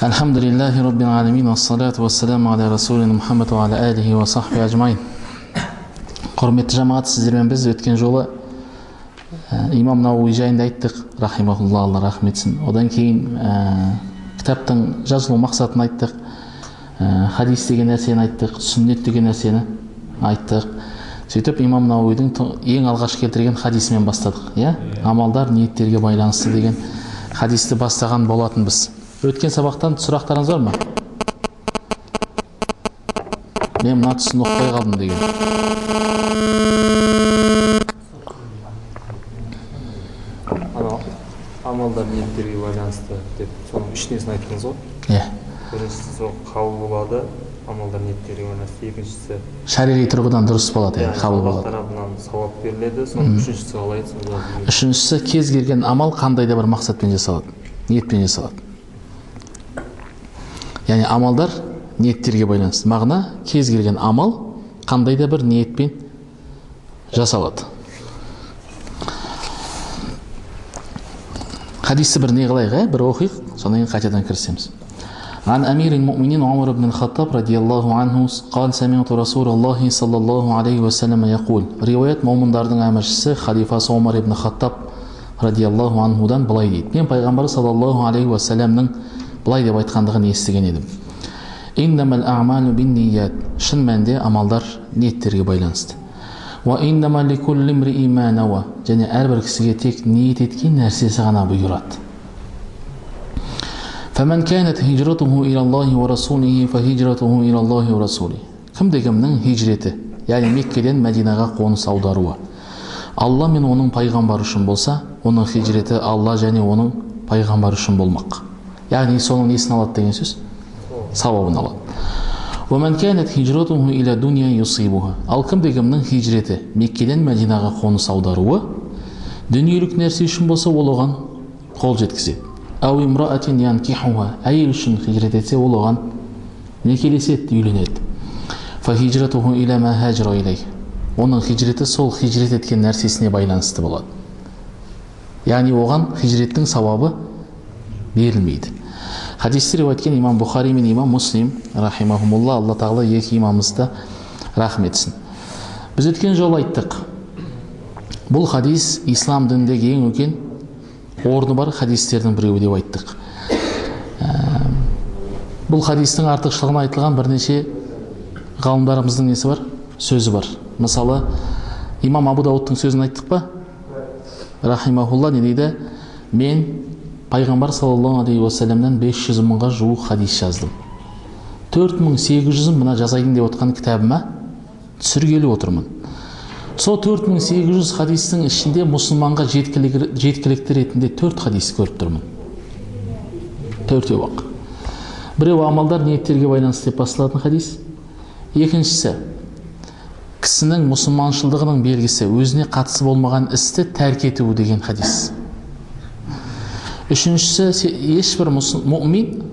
Альхамдулиллахи раббил аламин, уассалату уассаламу аля расулина Мухаммад уа аля алихи уа сахби ажмаин. Құрметті жамағат, сіздермен біз өткен жолы имам Науауи жайында айттық, рахимахулла, Алла рахмет етсін. Одан кейін кітаптың жазылу мақсатын айттық, хадис деген нәрсені айттық, сүннет деген нәрсені айттық. Сөйтіп имам Науауидің ең алғаш келтірген хадисімен бастадық, иә? Амалдар ниеттерге байланысты деген хадисті бастаған болатынбыз. Өткен сабақтан сұрақтарыңыз бар ма? Мен мына тұсын ұқпай қалдым деген. Амалдар ниеттерге байланысты деп соның үш несін айттыңыз ғой? Иә. Біріншісі сол қабыл болады, амалдар ниеттерге байланысты. Екіншісі шариғи тұрғыдан дұрыс болады, иә, қабыл болады. Тарапынан сауап беріледі. Соның үшіншісі қалай сонда? Үшіншісі, кез келген амал қандай да бір мақсатпен жасалады, ниетпен жасалады. Яғни амалдар ниеттерге байланысты. Мағына, кез келген амал қандай да бір ниетпен жасалады. Хадисті бір не қылайық, ә? Бір оқиық, содан кейін қайтадан кірісеміз. Ан амирил муъминин Умар ибн Хаттаб радиаллаху анху қал самиъту Расулаллахи саллаллаху алейхи уассалам яқул. Риуаят момындардың әміршісі халифасы Омар ибн Хаттаб радиаллаху анхудан былай дейді. Мен пайғамбар саллаллаху алейхи уассаламның былай деп айтқандығын естіген едім. Иннамал аъмалу бинният. Шын мәнінде амалдар ниеттерге байланысты. Уа иннама ликулли имриин ма науа. Және әрбір кісіге тек ниет еткен нәрсесі ғана бұйырады. Фаман канат хижратуху ила Аллахи ва расулихи фа хижратуху ила Аллахи ва расулихи. Кімде кімнің хижреті, яғни Меккеден Мәдинаға қоныс аударуы, Алла мен оның пайғамбары үшін болса, оның хижреті Алла және оның пайғамбары үшін болмақ. Яғни соның несін алады деген сөз? Сауабын алады. Уа канат хижратуху ила дунья юсибуха. Ал кімде кімнің хижреті Меккеден Мәдинаға қоныс аударуы дүниелік нәрсе үшін болса, ол оған қол жеткізеді. Ау имраатин янкихуха. Әйел үшін хижрет етсе, ол оған некелеседі, үйленеді. Фа хижратуху ила ма хажара илейх. Оның хижреті сол хижрет еткен нәрсесіне байланысты болады. Яғни оған хижреттің сауабы берілмейді. Хадисті риуаят еткен имам Бұхари мен имам Муслим рахимахумулла, Алла тағала екі имамымызды рахым етсін. Біз өткен жолы айттық. Бұл хадис ислам дініндегі ең үлкен орны бар хадистердің біреуі деп айттық. Бұл хадистің артықшылығына айтылған бірнеше ғалымдарымыздың несі бар? Сөзі бар. Мысалы, имам Абу Дауыттың сөзін айттық па? Рахимахулла не дейді? Мен пайғамбар саллаллаху алейхи уассаламнан 500 мыңға жуық хадис жаздым. 4800-ін мына жазайын деп отқан кітабыма түсіргелі отырмын. Сол 4800 хадистің ішінде мұсылманға жеткілікті ретінде 4 хадис көріп тұрмын. Төртеу ақ. Біреуі амалдар ниеттерге байланысты деп басталатын хадис. Екіншісі, кісінің мұсылманшылдығының белгісі өзіне қатысы болмаған істі тәрк етуі деген хадис. Үшіншісі, ешбір мұмин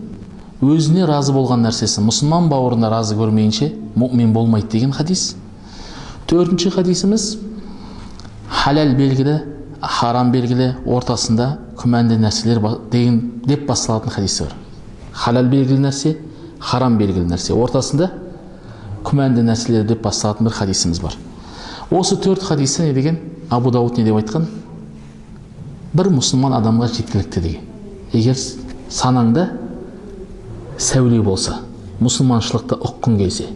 өзіне разы болған нәрсесі мұсылман бауырына разы көрмейінше мұмин болмайды деген хадис. Төртінші хадисіміз, халал белгілі, харам белгілі, ортасында күмәнді нәрселер деген деп басталатын хадисі бар. Халал белгілі нәрсе, харам белгілі нәрсе, ортасында күмәнді нәрселер деп басталатын бір хадисіміз бар. Осы төрт хадисі не деген? Абу Дауд не деп айтқан? Бір мұсылман адамға жеткілікті деген. Егер санаңда сәуле болса, мұсылманшылықты ұққың келсе.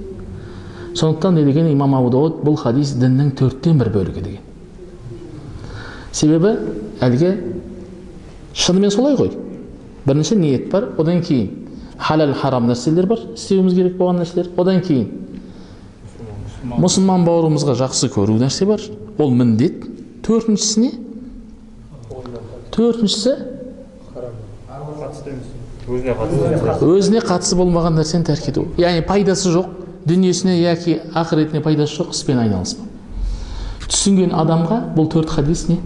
Сондықтан не деген имам Абу Дауд, бұл хадис діннің 1/4 бөлігі деген. Себебі әлгі шынымен солай ғой. Бірінші ниет бар, одан кейін халал харам нәрселер бар, істеуіміз керек болған нәрселер. Одан кейін мұсылман бауырымызға жақсы көру нәрсе бар, ол міндет. Төртіншісі не? Төртіншісі өзіне қатысы болмаған нәрсені тәрк ету. Яғни пайдасы жоқ, дүниесіне яки ақыретіне пайдасы жоқ іспен айналыспау. Түсінген адамға бұл төрт хадис не?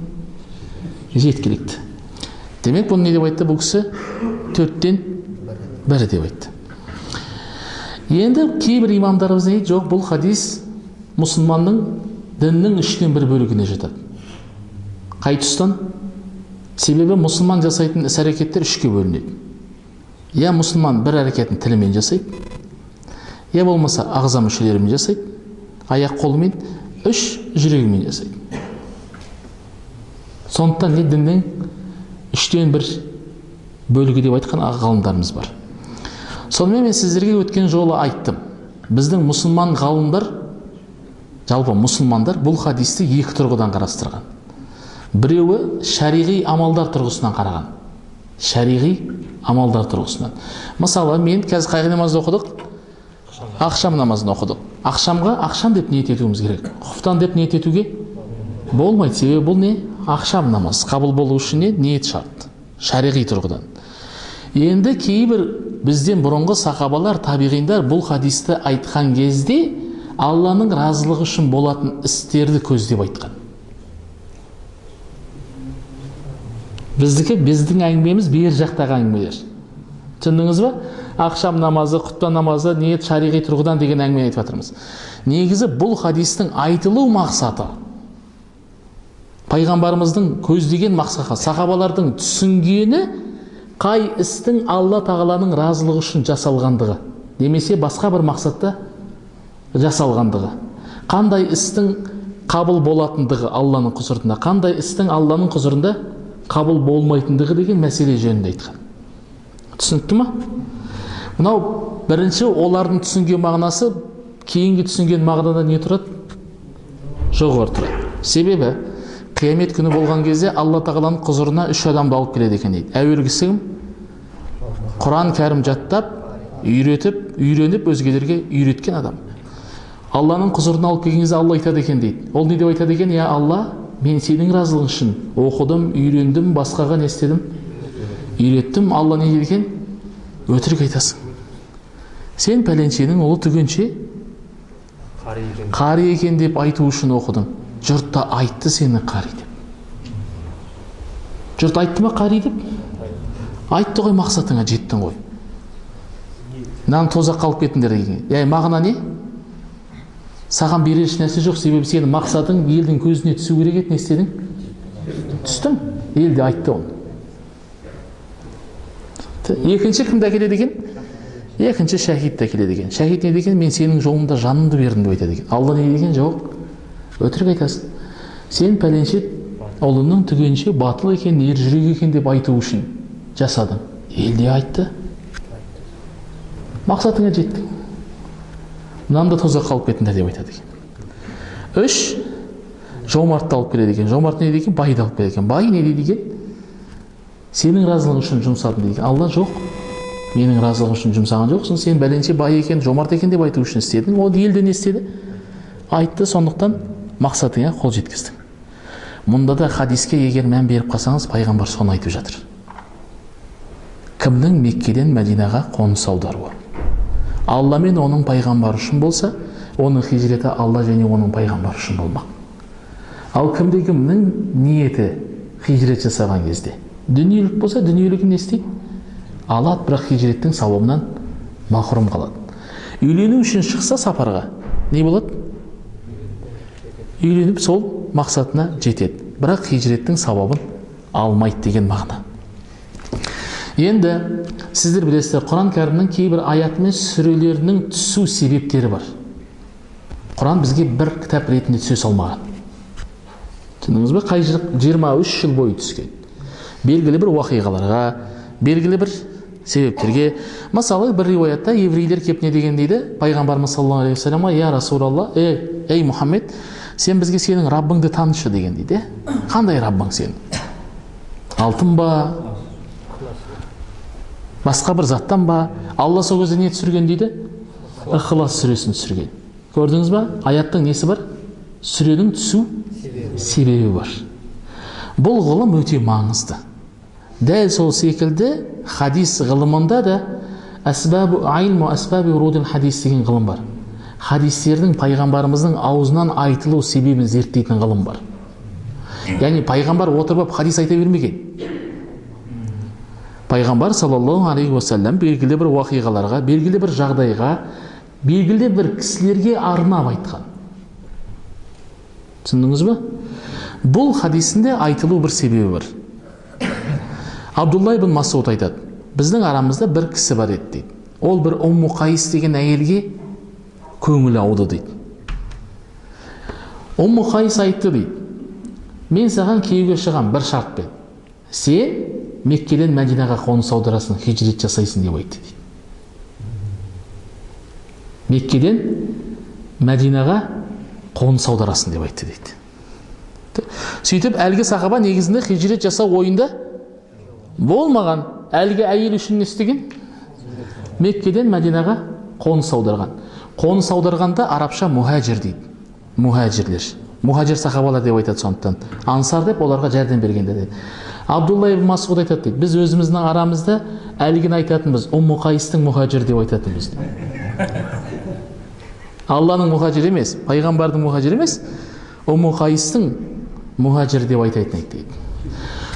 Жеткілікті. Демек, бұны не деп айтты бұл кісі? 1/4 деп айтты. Енді кейбір имамдарымыз не дейді? Жоқ, бұл хадис мұсылманның діннің 1/3 бөлігіне жатады. Қай тұстан? Себебі мұсылман жасайтын іс-әрекеттер үшке бөлінеді. Я мұсылман бір әрекетін тілімен жасайды, я болмаса ағза мүшелерімен жасайды, аяқ қолымен, үш жүрегімен жасайды. Сондықтан не діннің үштен бір бөлігі деп айтқан ғалымдарымыз бар. Сонымен мен сіздерге өткен жолы айттым. Біздің мұсылман ғалымдар, жалпы мұсылмандар бұл хадисті екі тұрғыдан қарастырған. Біреуі шариғи амалдар тұрғысынан қараған. Шариғи амалдар тұрғысынан. Мысалы, мен қазір қай намазды оқыдық? Ақшам намазын оқыдық. Ақшамға ақшам деп ниет етуіміз керек. Құфтан деп ниет етуге болмайды. Себебі бұл не? Ақшам намаз. Қабыл болу үшін не? Ниет шарт. Шариғи тұрғыдан. Енді кейбір бізден бұрынғы сахабалар, табиғиндар бұл хадисті айтқан кезде Алланың разылығы үшін болатын істерді көздеп айтқан. Біздікі, біздің әңгімеміз бер жақтағы әңгімелер. Түсіндіңіз ба? Ақшам намазы, құтпан намазы, ниет шариғи тұрғыдан деген әңгіме айтып жатырмыз. Негізі бұл хадистің айтылу мақсаты пайғамбарымыздың көздеген мақсаты, сахабалардың түсінгені қай істің Алла тағаланың разылығы үшін жасалғандығы, немесе басқа бір мақсатта жасалғандығы, қандай істің қабыл болатындығы Алланың құзырында, қандай істің Алланың құзырында қабыл болмайтындығы деген мәселе жөнінде айтқан. Түсінікті ма? Мынау бірінші олардың түсінген мағынасы, кейінгі түсінген мағынада не тұрады? Жоғары тұрады. Себебі қиямет күні болған кезде Алла тағаланың құзырына үш адамды алып келеді екен дейді. Әуелгісі кім? Құран кәрім жаттап, үйретіп, үйреніп өзгелерге үйреткен адам. Алланың құзырына алып келген кезде Алла айтады екен дейді. Ол не деп айтады екен? Я Алла, мен сенің разылығың үшін оқыдым, үйрендім, басқаға не істедім? Үйреттім. Алла не дейді екен? Өтірік айтасың. Сен пәленшенің ұлы түгенше қари екен деп айту үшін оқыдың. Жұрт та айтты сені қари деп. Жұрт айтты ма қари деп? Айтты ғой, мақсатыңа жеттің ғой. Мынаны тозаққа алып кетіңдер деген. Яғни мағына не? Саған берер еш нәрсе жоқ, себебі сенің мақсатың елдің көзіне түсу керек еді, не істедің? Түстің. Ел де айтты оны. Екінші кімді әкеледі екен? Екінші шәһид те келеді екен. Шәһид не деген? Мен сенің жолыңда жанымды бердім деп айтады екен. Алла не деген? Жоқ. Өтірік айтасың. Сен пәленше ұлының түгенше батыл екен, ер жүрек екен деп айту үшін жасадың. Ел де айтты. Мақсатыңа жеттің. Мынаны да тозаққа алып кетіңдер деп айтады екен. Үш, жомартты алып келеді екен. Жомарт не деген? Байды алып келеді екен. Бай не дейді екен? Сенің разылығың үшін жұмсадым дейді екен. Алла жоқ. Менің разылығым үшін жұмсаған жоқсың, сен бәленше бай екен, жомарт екен деп айту үшін істедің. Ол елде не істеді? Айтты, сондықтан мақсатыңа қол жеткіздің. Мұнда да хадиске егер мән беріп қалсаңыз, пайғамбар соны айтып жатыр. Кімнің Меккеден Мәдинаға қоныс аударуы Алла мен оның пайғамбары үшін болса, оның хижреті Алла және оның пайғамбары үшін болмақ. Ал кімде кімнің ниеті хижрет жасаған кезде дүниелік болса, дүниелігін не істейді? Алады, бірақ хижреттің сауабынан махрұм қалады. Үйлену үшін шықса сапарға, не болады? Үйленіп сол мақсатына жетеді. Бірақ хижреттің сауабын алмайды деген мағына. Енді сіздер білесіздер, Құран кәрімнің кейбір аяты мен сүрелерінің түсу себептері бар. Құран бізге бір кітап ретінде түсе салмаған. Түсіндіңіз бе? Қай жыл? 23 жыл бойы түскен. Белгілі бір уақиғаларға, белгілі бір себептерге. Мысалы, бір риуаятта еврейлер кеп не деген дейді? Пайғамбарымыз саллаллаху алейхи уассаламға, я Расулалла, ей Мұхаммед, сен бізге сенің Раббыңды танытшы деген дейді. Қандай Раббың сенің? Алтын ба? Басқа бір заттан ба? Алла сол кезде не түсірген дейді? Ықылас сүресін түсірген. Көрдіңіз ба? Аяттың несі бар? Сүренің түсу себебі бар. Бұл ғылым өте маңызды. Дәл сол секілді хадис ғылымында да әсбабу илму әсбаби урудил хадис деген ғылым бар. Хадистердің пайғамбарымыздың аузынан айтылу себебін зерттейтін ғылым бар. Яғни пайғамбар отырып хадис айта бермеген. Пайғамбар саллаллаху алейхи уассалам белгілі бір уақиғаларға, белгілі бір жағдайға, белгілі бір кісілерге арнап айтқан. Түсіндіңіз бе? Бұл хадисінде айтылу бір себебі бар. Абдулла ибн Масуд айтады. Біздің арамызда бір кісі бар еді дейді. Ол бір Умму Қайс деген әйелге көңілі ауды дейді. Умму Қайс айтты дейді: мен саған күйеуге шығам бір шартпен. Сен Меккеден Мәдинаға қоныс аударасың, хижрет жасайсың деп айтты дейді. Меккеден Мәдинаға қоныс аударасың деп айтты дейді. Сөйтіп әлгі сахаба негізінде хижрет жасау ойында болмаған. Әлгі әйел үшін не істеген? Меккеден Мәдинаға қоныс аударған. Қоныс аударғанда арабша мухажир дейді. Мухажирлер. Мухажир сахабалар деп айтады сондықтан. Ансар деп оларға жәрдем бергендер дейді. Абдулла ибн Масғуд айтады дейді: біз өзіміздің арамызда әлгіні айтатынбыз, Умму Қайстың мухажир деп айтатынбыз. Алланың мухажир емес, пайғамбардың мухажир емес, Умму Қайстың мухажир деп айтатын еді дейді.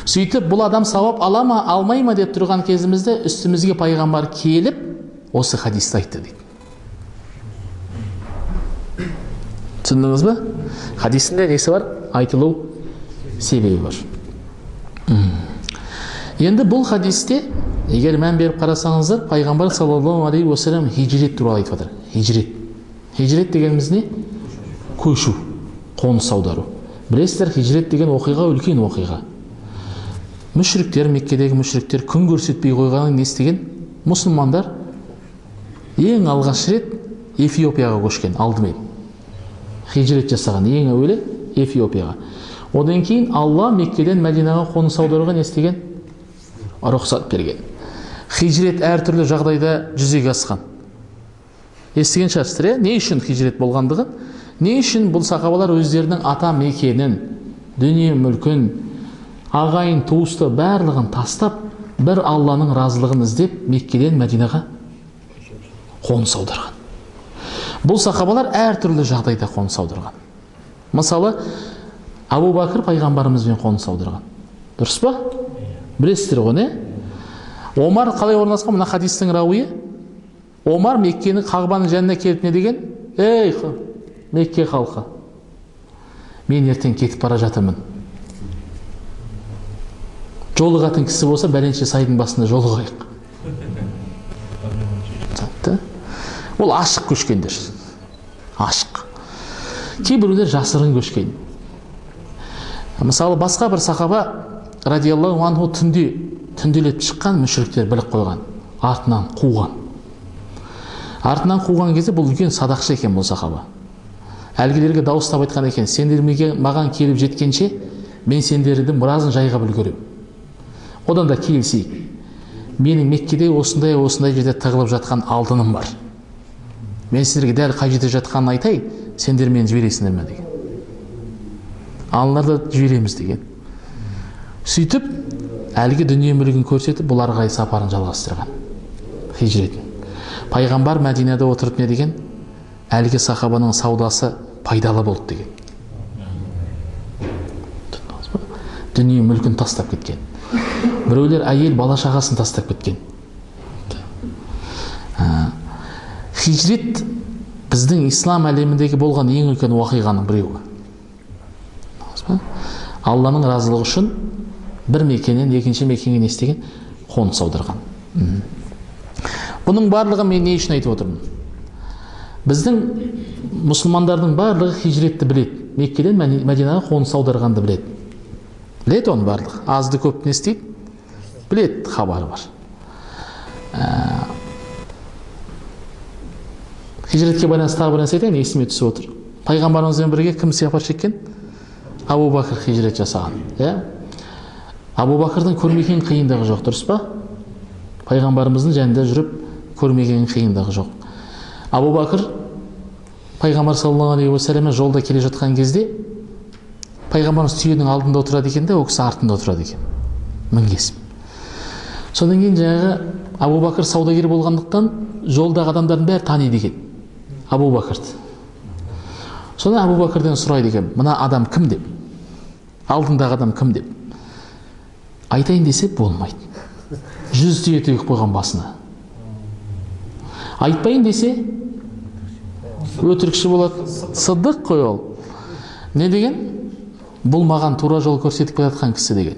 Сөйтіп бұл адам сауап ала ма, алмай ма деп тұрған кезімізде үстімізге пайғамбар келіп осы хадисті айтты дейді. Түсіндіңіз бе? Хадистің де несі бар? Айтылу себебі бар. Енді бұл хадисте егер мән беріп қарасаңыздар, пайғамбар саллаллаху алейхи уассалам хижрет туралы айтып жатыр. Хижрет. Хижрет дегеніміз не? Көшу, қоныс аудару. Білесіздер, хижрет деген оқиға үлкен оқиға. Мүшриктер, Меккедегі мүшриктер күн көрсетпей қойғанын не істеген? Мұсылмандар ең алғаш рет Эфиопияға көшкен алдымен. Хижрет жасаған ең әуелі Эфиопияға. Одан кейін Алла Меккеден Мәдинаға қоныс аударуға не істеген? Рұқсат берген. Хижрет әртүрлі жағдайда жүзеге асқан. Естіген шығарсыздар, иә? Не үшін хижрет болғандығын? Не үшін бұл сахабалар өздерінің ата мекенін, дүние мүлкін, ағайын туысты барлығын тастап, бір Алланың разылығын іздеп Меккеден Мәдинаға қоныс аударған. Бұл сахабалар әртүрлі жағдайда қоныс аударған. Мысалы, Абу Бәкір пайғамбарымызбен қоныс аударған. Дұрыс па? Білесіздер ғой, не? Омар қалай орналасқан? Мына хадистің рауиі. Омар Меккенің Қағбаның жанына келіп не деген? Ей, Мекке халқы, мен ертең кетіп бара жатырмын. Жолығатын кісі болса, бәленше сайдың басында жолығайық. Ол ашық көшкендер. Ашық. Кейбіреулер жасырын көшкен. Мысалы, басқа бір сахаба радиаллаху анху түнделетіп шыққан, мүшриктер біліп қойған, артынан қуған. Артынан қуған кезде бұл үлкен садақшы екен бұл сахаба. Әлгілерге дауыстап айтқан екен: сендер маған келіп жеткенше мен сендердің біразын жайғап үлгеремін. Одан да келісейік. Менің Меккеде осындай осындай жерде тығылып жатқан алтыным бар. Мен сіздерге дәл қай жерде жатқанын айтайын, сендер мені жібересіңдер ме деген. Аллар да жібереміз деген. Сөйтіп әлгі дүние мүлігін көрсетіп, бұл ары қарай сапарын жалғастырған. Хижретін. Пайғамбар Мәдинада отырып не деген? Әлгі сахабаның саудасы пайдалы болды деген. Дүние мүлкін тастап кеткен. Біреулер әйел бала шағасын тастап кеткен. Хижрет біздің ислам әлеміндегі болған ең үлкен уақиғаның біреуі. Алланың разылығы үшін бір мекеннен екінші мекенге не істеген? Қоныс аударған. Бұның барлығын мен не үшін айтып отырмын? Біздің мұсылмандардың барлығы хижретті біледі. Меккеден Мәдинаға қоныс аударғанды біледі. Біледі оның барлығы. Азды көп не істейді? Біледі, хабары бар. Хижретке байланысты тағы бір нәрсе айтайын, есіме түсіп отыр. Пайғамбарымызбен бірге кім сапар шеккен? Абу Бәкір хижрет жасаған. Иә? Абу Бәкірдің көрмеген қиындығы жоқ, дұрыс па? Пайғамбарымыздың жанында жүріп көрмеген қиындығы жоқ. Абу Бәкір пайғамбар саллаллаху алейхи уассалам жолда келе жатқан кезде пайғамбарымыз түйенің алдында отырады екен де, ол кісі артында отырады екен, мінгесіп. Содан кейін жаңағы Абу Бәкір саудагер болғандықтан жолдағы адамдардың бәрі таниды екен Абу Бәкірді. Содан Абу Бәкірден сұрайды екен, мына адам кім деп, алдындағы адам кім деп. Айтайын десе болмайды. 100 түйе төгіп қойған басына. Айтпайын десе өтірікші болады. Сыдық қой ол. Не деген? Бұл маған тура жол көрсетіп келе жатқан кісі деген.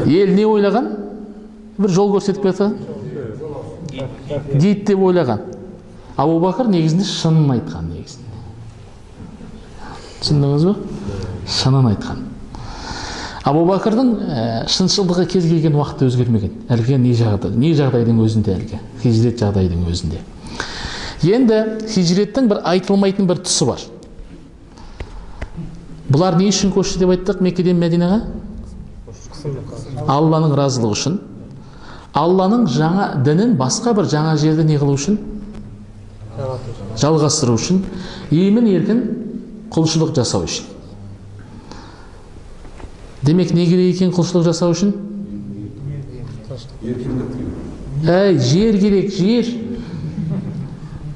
Ел не ойлаған? Бір жол көрсетіп кетті. Гид деп ойлаған. Абу Бәкір негізінде шынын айтқан негізінде. Түсіндіңіз бе? Шынын айтқан. Абу Бәкірдің шыншылдығы кез келген уақытта өзгермеген. Әлгі не жағдайдың өзінде әлгі, хижрет жағдайдың өзінде. Енді хижреттің бір айтылмайтын бір тұсы бар. Бұлар не үшін көшті деп айттық Меккеден Мәдинаға? Алланың разылығы үшін. Алланың жаңа дінін басқа бір жаңа жерде не қылу үшін? Жалғастыру үшін, емін еркін құлшылық жасау үшін. Демек, не керек екен құлшылық жасау үшін? Әй, жер керек, жер.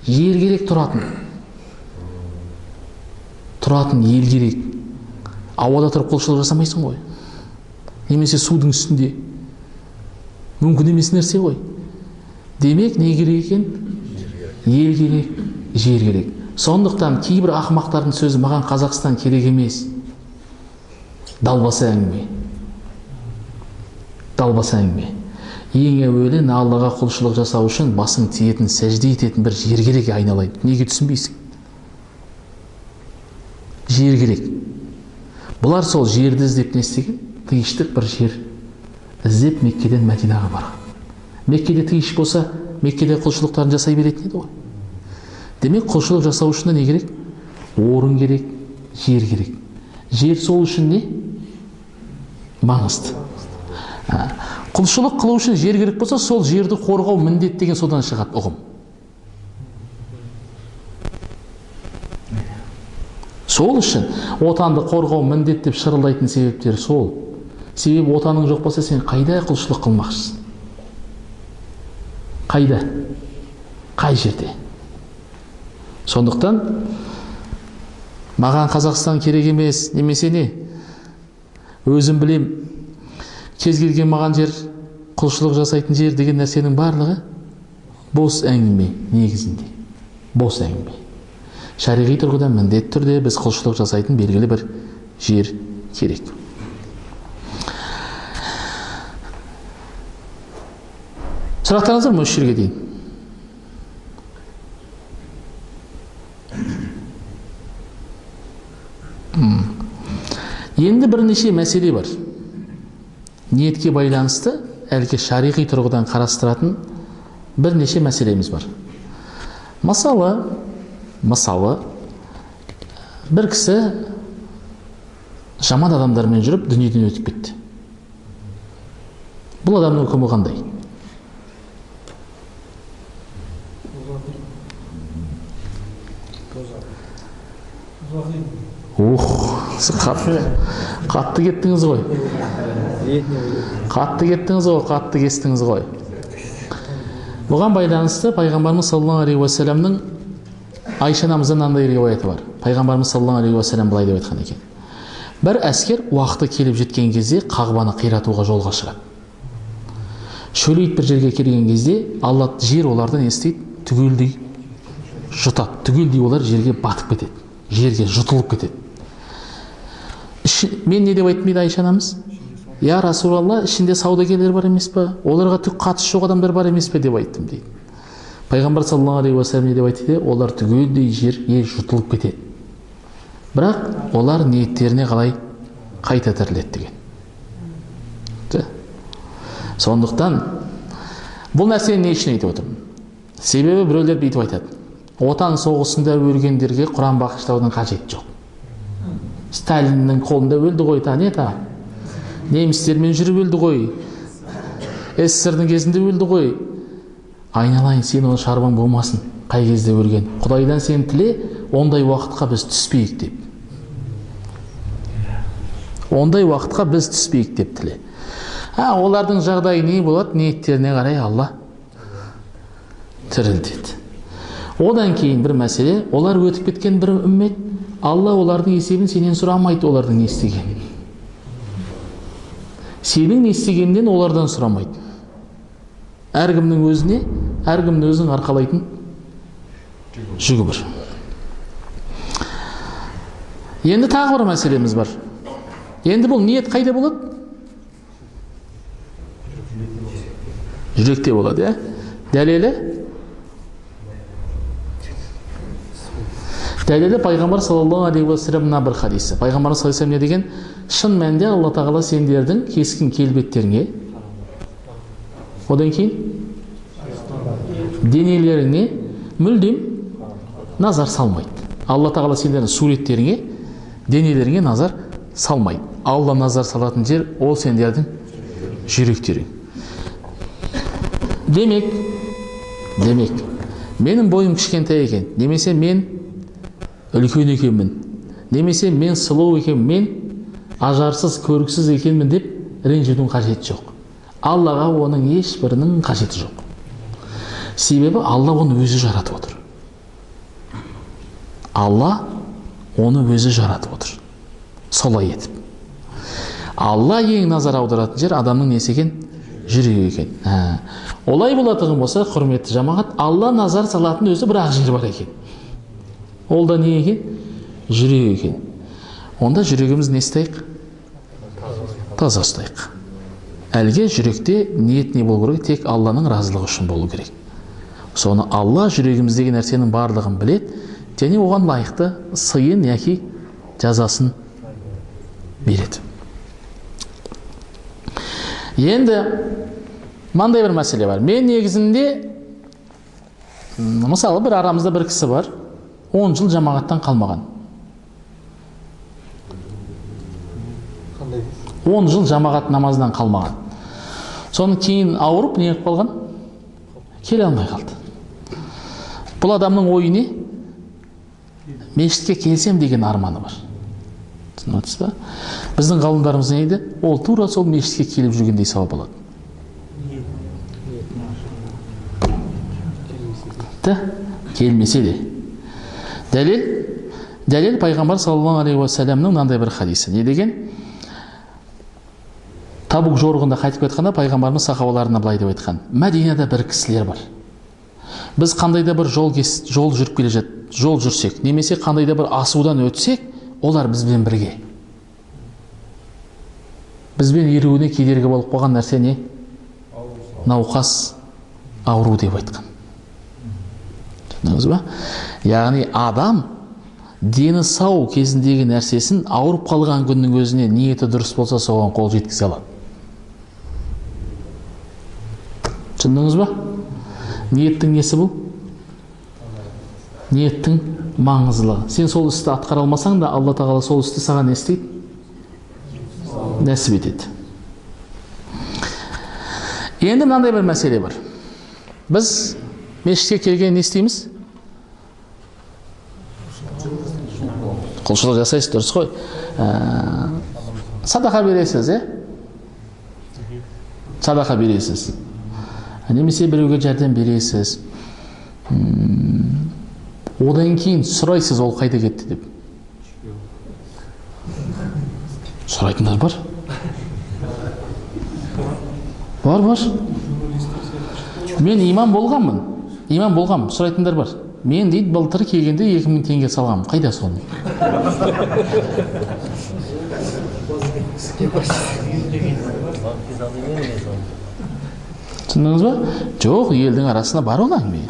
Жер керек тұратын. Тұратын ел керек. Ауада тұрып құлшылық жасамайсың ғой. Немесе судың үстінде. Мүмкін емес нәрсе ғой. Демек, не керек екен? Ел керек, жер керек. Сондықтан кейбір ақымақтардың сөзі маған Қазақстан керек емес. Далбаса әңгіме. Далбаса әңгіме. Ең әуелі Аллаға құлшылық жасау үшін басың тиетін, сәжде ететін бір жер керек айналайын. Неге түсінбейсің? Жер керек. Бұлар сол жерді іздеп не істеген? Тыныштық бір жер іздеп Меккеден Мәдинаға барған. Меккеде тыныш болса, Меккеде құлшылықтарын жасай беретін еді ғой. Демек, құлшылық жасау үшін не керек? Орын керек, жер керек. Жер сол үшін не? Маңызды. Құлшылық қылу үшін жер керек болса, сол жерді қорғау міндет деген содан шығады ұғым. Сол үшін отанды қорғау міндет деп шырылдайтын себептер сол. Себебі отаның жоқ болса, сен қайда құлшылық қылмақшысың? Қайда? Қай жерде? Сондықтан маған Қазақстан керек емес, немесе не? Өзім білем, кез келген маған жер, құлшылық жасайтын жер деген нәрсенің барлығы бос әңгіме негізінде. Бос әңгіме. Шариғи тұрғыдан міндетті түрде біз құлшылық жасайтын белгілі бір жер керек. Сұрақтарыңыз бар ма осы жерге дейін? Енді бірнеше мәселе бар. Ниетке байланысты, әлгі шариғи тұрғыдан қарастыратын бірнеше мәселеміз бар. Мысалы, бір кісі жаман адамдармен жүріп дүниеден өтіп кетті. Бұл адамның үкімі қандай? Ух, қатты кеттіңіз ғой. Қатты кеттіңіз ғой, қатты кестіңіз ғой. Бұған байланысты Пайғамбарымыз саллаллаху алейхи уассаламның Айша анамыздан мынандай риуаяты бар. Пайғамбарымыз саллаллаху алейхи уассалам былай деп айтқан екен. Бір әскер уақыты келіп жеткен кезде Қағбаны қиратуға жолға шығады. Шөлейт бір жерге келген кезде Алла жер оларды не істейді? Түгелдей жұтады. Түгелдей олар жерге батып кетеді. Жерге жұтылып кетеді. Мен не деп айттым дейді Айша анамыз? Я Расулалла, ішінде саудагерлер бар емес пе? Оларға түк қатысы жоқ адамдар бар емес пе деп айттым дейді. Пайғамбар саллаллаху алейхи уассалам не деп айтты? Олар түгелдей жерге жұтылып кетеді. Бірақ олар ниеттеріне қалай қайта тіріледі деген. Сондықтан бұл нәрсені не үшін айтып отырмын? Себебі біреулер бүйтіп айтады. Отан соғысында өлгендерге Құран бағыштаудың қажеті жоқ. Сталиннің қолында өлді ғой, та. Немістермен жүріп өлді ғой. СССР-дің кезінде өлді ғой. Айналайын, сен оның шаруаң болмасын, қай кезде өлген. Құдайдан сен тіле, ондай уақытқа біз түспейік деп. Ондай уақытқа біз түспейік деп тіле. Олардың жағдайы не болады? Ниеттеріне қарай Алла тірілтеді. Одан кейін бір мәселе, олар өтіп кеткен бір үммет, Алла олардың есебін сенен сұрамайды, олардың не істегенін. Сенің не істегенінен олардан сұрамайды. Әркімнің өзіне, әркімнің өзінің арқалайтын жүгі бар. Енді тағы бір мәселеміз бар. Енді бұл ниет қайда болады? Жүректе болады, иә? Дәлелі? Дәлелі пайғамбар саллаллаху алейхи уассалам мына бір хадисі. Пайғамбар саллаллаху алейхи уассалам не деген? Шын мәнінде Алла тағала сендердің кескін келбеттеріңе, одан кейін денелеріңе мүлдем назар салмайды. Алла тағала сендердің суреттеріңе, денелеріңе назар салмайды. Алла назар салатын жер ол сендердің жүректерің. Демек, менің бойым кішкентай екен, немесе мен үлкен екенмін, немесе мен сұлу екенмін, мен ажарсыз, көріксіз екенмін деп ренжудің қажеті жоқ. Аллаға оның ешбірінің қажеті жоқ. Себебі Алла оны өзі жаратып отыр. Алла оны өзі жаратып отыр. Солай етіп. Алла ең назар аударатын жер адамның несі екен? Жүрегі екен. Олай болатұғын болса, құрметті жамағат, Алла назар салатын өзі бір ақ жер бар екен. Ол да не екен? Жүрек екен. Онда жүрегіміз не ұстайық? Таза ұстайық. Әлгі жүректе ниет не болу керек? Тек Алланың разылығы үшін болу керек. Соны Алла жүрегіміздегі нәрсенің барлығын біледі, және оған лайықты сыйын яки жазасын береді. Енді мынандай бір мәселе бар. Мен негізінде, мысалы, бір арамызда бір кісі бар, 10 жыл жамағаттан қалмаған. 10 жыл жамағат намазынан қалмаған. Соны кейін ауырып, не қылып қалған? Келе алмай қалды. Бұл адамның ойы не? Мешітке келсем деген арманы бар. Түсініп отырсыз ба? Біздің ғалымдарымыз не дейді? Ол тура сол мешітке келіп жүргендей сауап алады. Келмесе де. Дәлел пайғамбар саллаллаху алейхи уассаламның мынандай бір хадисі. Не деген? Табук жорығында қайтып кеткенде пайғамбарымыз сахабаларына былай деп айтқан: Мәдинада бір кісілер бар. Біз қандай да бір жол жүріп келе жол жүрсек, немесе қандай да бір асудан өтсек, олар бізбен бірге. Бізбен еруіне кедергі болып қойған нәрсе не? Науқас, ауру деп айтқан. Түсіндіңіз ба? Яғни адам дені сау кезіндегі нәрсесін ауырып қалған күннің өзіне ниеті дұрыс болса, соған қол жеткізе алады. Түсіндіңіз ба? Ниеттің несі бұл? Ниеттің маңыздылығы. Сен сол істі атқара алмасаң да, Алла тағала сол істі саған не істейді? Нәсіп етеді. Енді мынандай бір мәселе бар. Біз мешітке келген не істейміз? Құлшылық жасайсыз, дұрыс қой. Садақа бересіз, е? Садақа бересіз. Немесе біреуге жәрдем бересіз. Одан кейін сұрайсыз, ол қайда кетті деп. Сұрайтындар бар. Бар, бар. Мен имам болғанмын. Имам болғанмын, сұрайтындар бар. Мен дейді, былтыр келгенде 2000 теңге салғанмын. Қайда соны? Түсіндіңіз ба? Жоқ, елдің арасында бар ол әңгіме.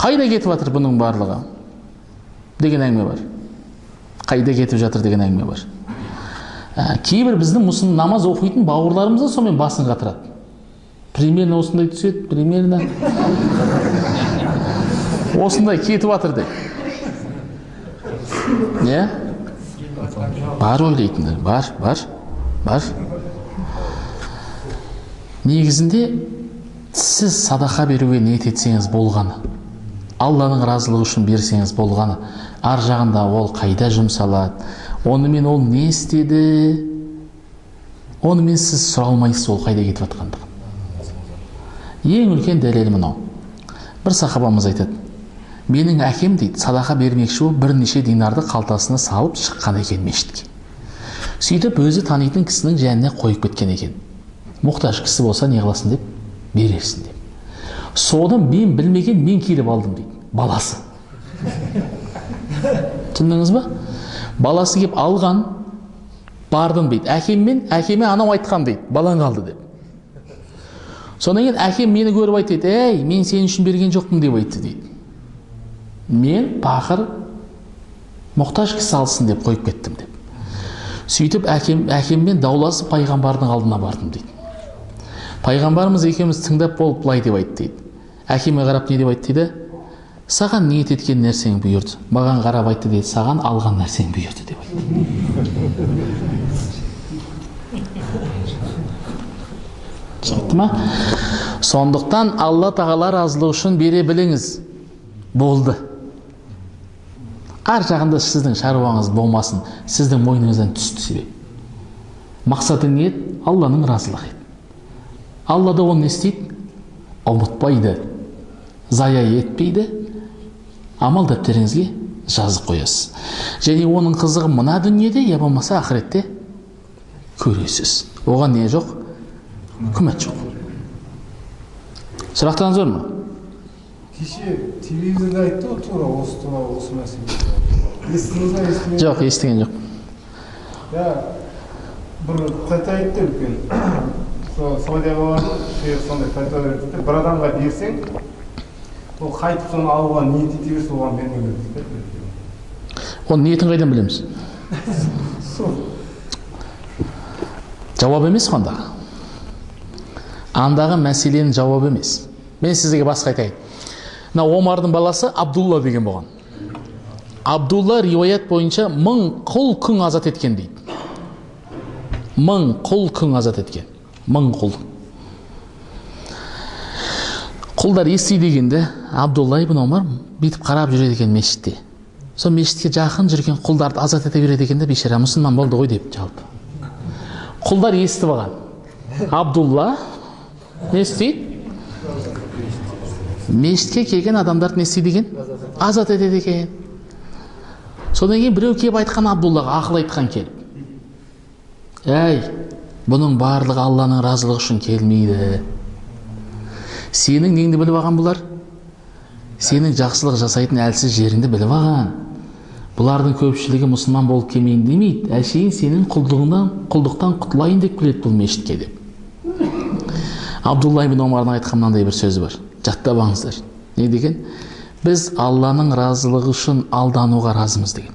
Қайда кетіп жатыр бұның барлығы деген әңгіме бар. Қайда кетіп жатыр деген әңгіме бар. Кейбір біздің мұсын намаз оқитын бауырларымыз да сонымен басын қатырады. Примерно осындай түседі, примерно осындай кетіп жатыр деп. Не? Бар ойлайтындар, бар, бар, бар. Негізінде сіз садақа беруге ниет етсеңіз болғаны, Алланың разылығы үшін берсеңіз болғаны, ар жағында ол қайда жұмсалады, онымен ол не істеді, онымен сіз сұра алмайсыз ол қайда кетіп жатқандығын. Ең үлкен дәлел мынау. Бір сахабамыз айтады: менің әкем дейді, садақа бермекші болып бірнеше динарды қалтасына салып шыққан екен мешітке. Сөйтіп өзі танитын кісінің жанына қойып кеткен екен. Мұқтаж кісі болса не қыласың деп, берерсің деп. Соны мен білмеген, мен келіп алдым дейді, баласы. Түсіндіңіз ба? Баласы келіп алған, бардым дейді. Әкеммен, әкеме анау айтқан дейді, балаң алды деп. Содан кейін әкем мені көріп айтты дейді, әй, мен сен үшін берген жоқпын деп айтты дейді. Мен пақыр мұқтаж кісі алсын деп қойып кеттім деп. Сөйтіп әкеммен дауласып пайғамбардың алдына бардым дейді. Пайғамбарымыз екеуміз тыңдап болып былай деп айтты дейді. Әкеме қарап не деп айтты дейді? Саған ниет еткен нәрсең бұйырды. Маған қарап айтты дейді, саған алған нәрсең бұйырды деп айтты. Түсінікті ма? Сондықтан Алла тағала разылығы үшін бере біліңіз. Болды. Ар жағында сіздің шаруаңыз болмасын, сіздің мойныңыздан түсті себеп. Мақсаты ниет Алланың разылығы еді. Алла да оны не істейді? Ұмытпайды, зая етпейді. Амал дәптеріңізге жазып қоясыз. Және оның қызығы мына дүниеде, я болмаса ақыретте көресіз. Оған не жоқ? Күмән жоқ. Сұрақтарыңыз бар ма? Кеше телевизорда айтты ғой тура осы туралы, осы мәселе. Естідіңіз ба, естімедіңіз? Жоқ, естіген жоқ. Я бір тәте айтты үлкен. Сол Саудияға бардым, шейх сондай фәтуа берді. Бір адамға берсең, ол қайтып соны алуға ниет ете берсе, оған бермеу керек дейді. Оның ниетін қайдан білеміз? Сол. Жауап емес қой андағы. Андағы мәселенің жауабы емес. Мен сізге басқа айтайын. Мына Омардың баласы Абдулла деген болған. Абдулла риуаят бойынша 1000 құл күң азат еткен дейді. 1000 құл күң азат еткен. 1000 құл. Құлдар ести дегенде Абдулла ибн Омар бүйтіп қарап жүреді екен мешітте. Сол мешітке жақын жүрген құлдарды азат ете береді екен де, бейшара мұсылман болды ғой деп жалпы. Құлдар естіп алған. Абдулла не істейді? Мешітке келген адамдарды не істейді екен? Азат етеді екен. Содан кейін біреу келіп айтқан Абдуллаға, ақыл айтқан келіп. Әй, бұның барлығы Алланың разылығы үшін келмейді. Сенің неңді біліп алған бұлар? Сенің жақсылық жасайтын әлсіз жеріңді біліп алған. Бұлардың көпшілігі мұсылман болып келмейін демейді. Әшейін сенің құлдықтан құтылайын деп келеді бұл мешітке деп. Абдулла ибн Омардың айтқан мынандай бір сөзі бар. Жаттап алыңыздар. Не деген? Біз Алланың разылығы үшін алдануға разымыз деген.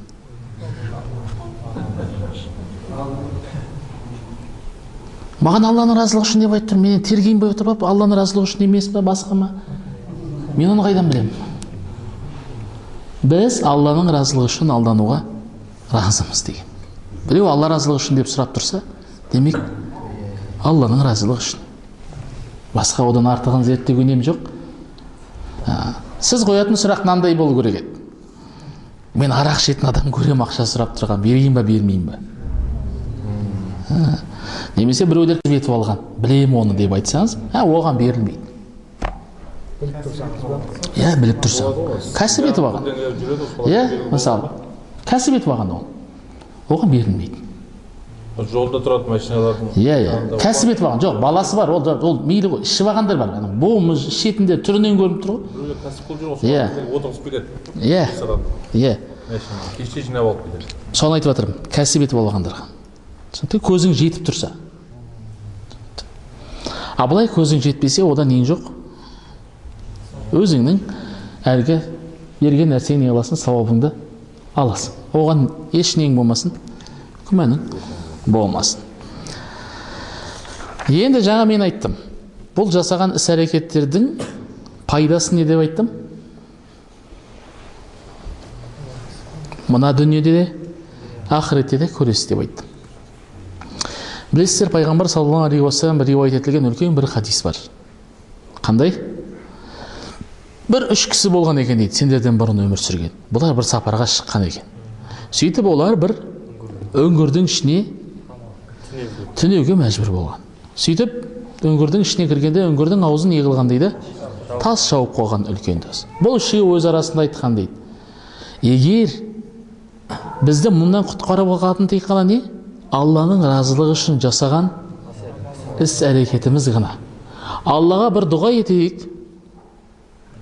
Маған Алланың разылығы үшін деп айтып тұр. Менен тергейін бе отырып, Алланың разылығы үшін емес пе, басқа ма? Мен оны қайдан білемін? Біз Алланың разылығы үшін алдануға разымыз деген. Біреу Алла разылығы үшін деп сұрап тұрса, демек Алланың разылығы үшін. Басқа одан артығын зерттеуге нем жоқ. Сіз қоятын сұрақ мынандай болу керек еді. Мен арақ ішетін адам көрем, ақша сұрап тұрған, берейін ба, бермейін ба? Немесе біреулер етіп алған, білем оны деп айтсаңыз, оған берілмейді. Біліп тұрсаңыз ба? Иә, біліп тұрсаң. Кәсіп етіп алған. Иә, мысалы, кәсіп етіп алған ол. Оған берілмейді. Жолда тұратын машиналардың. Иә, иә. Кәсіп етіп алған. Жоқ, баласы бар, ол мейлі ғой, ішіп алғандар бар. Бомж, ішетіндер түрінен көрініп тұр ғой. Біреулер кәсіп қылып жүр ғой, солар отырғызып кетеді. Иә. Иә. Кеште жинап алып кетеді. Соны айтып жатырмын, кәсіп етіп алғандарға. Түсінікті, көзің жетіп тұрса. А былай көзің жетпесе, одан нең жоқ? Өзіңнің әлгі берген нәрсені не аласың, сауабыңды аласың. Оған еш нең болмасын, күмәнің болмасын. Енді жаңа мен айттым. Бұл жасаған іс-әрекеттердің пайдасы не деп айттым? Мына дүниеде де, ақыретте де көресіз деп айттым. Білесіздер, пайғамбар саллаллаху алейхи уассалам риуаят етілген үлкен бір хадис бар. Қандай? Бір үш кісі болған екен дейді, сендерден бұрын өмір сүрген. Бұлар бір сапарға шыққан екен. Сөйтіп олар бір үңгірдің ішіне түнеуге мәжбүр болған. Сөйтіп үңгірдің ішіне кіргенде үңгірдің аузын не қылған дейді? Тас жауып қойған, үлкен тас. Бұл үшеуі өз арасында айтқан дейді. Егер бізді мұндан құтқарып алатын тек қана не? Алланың разылығы үшін жасаған іс-әрекетіміз ғана. Аллаға бір дұға етейік.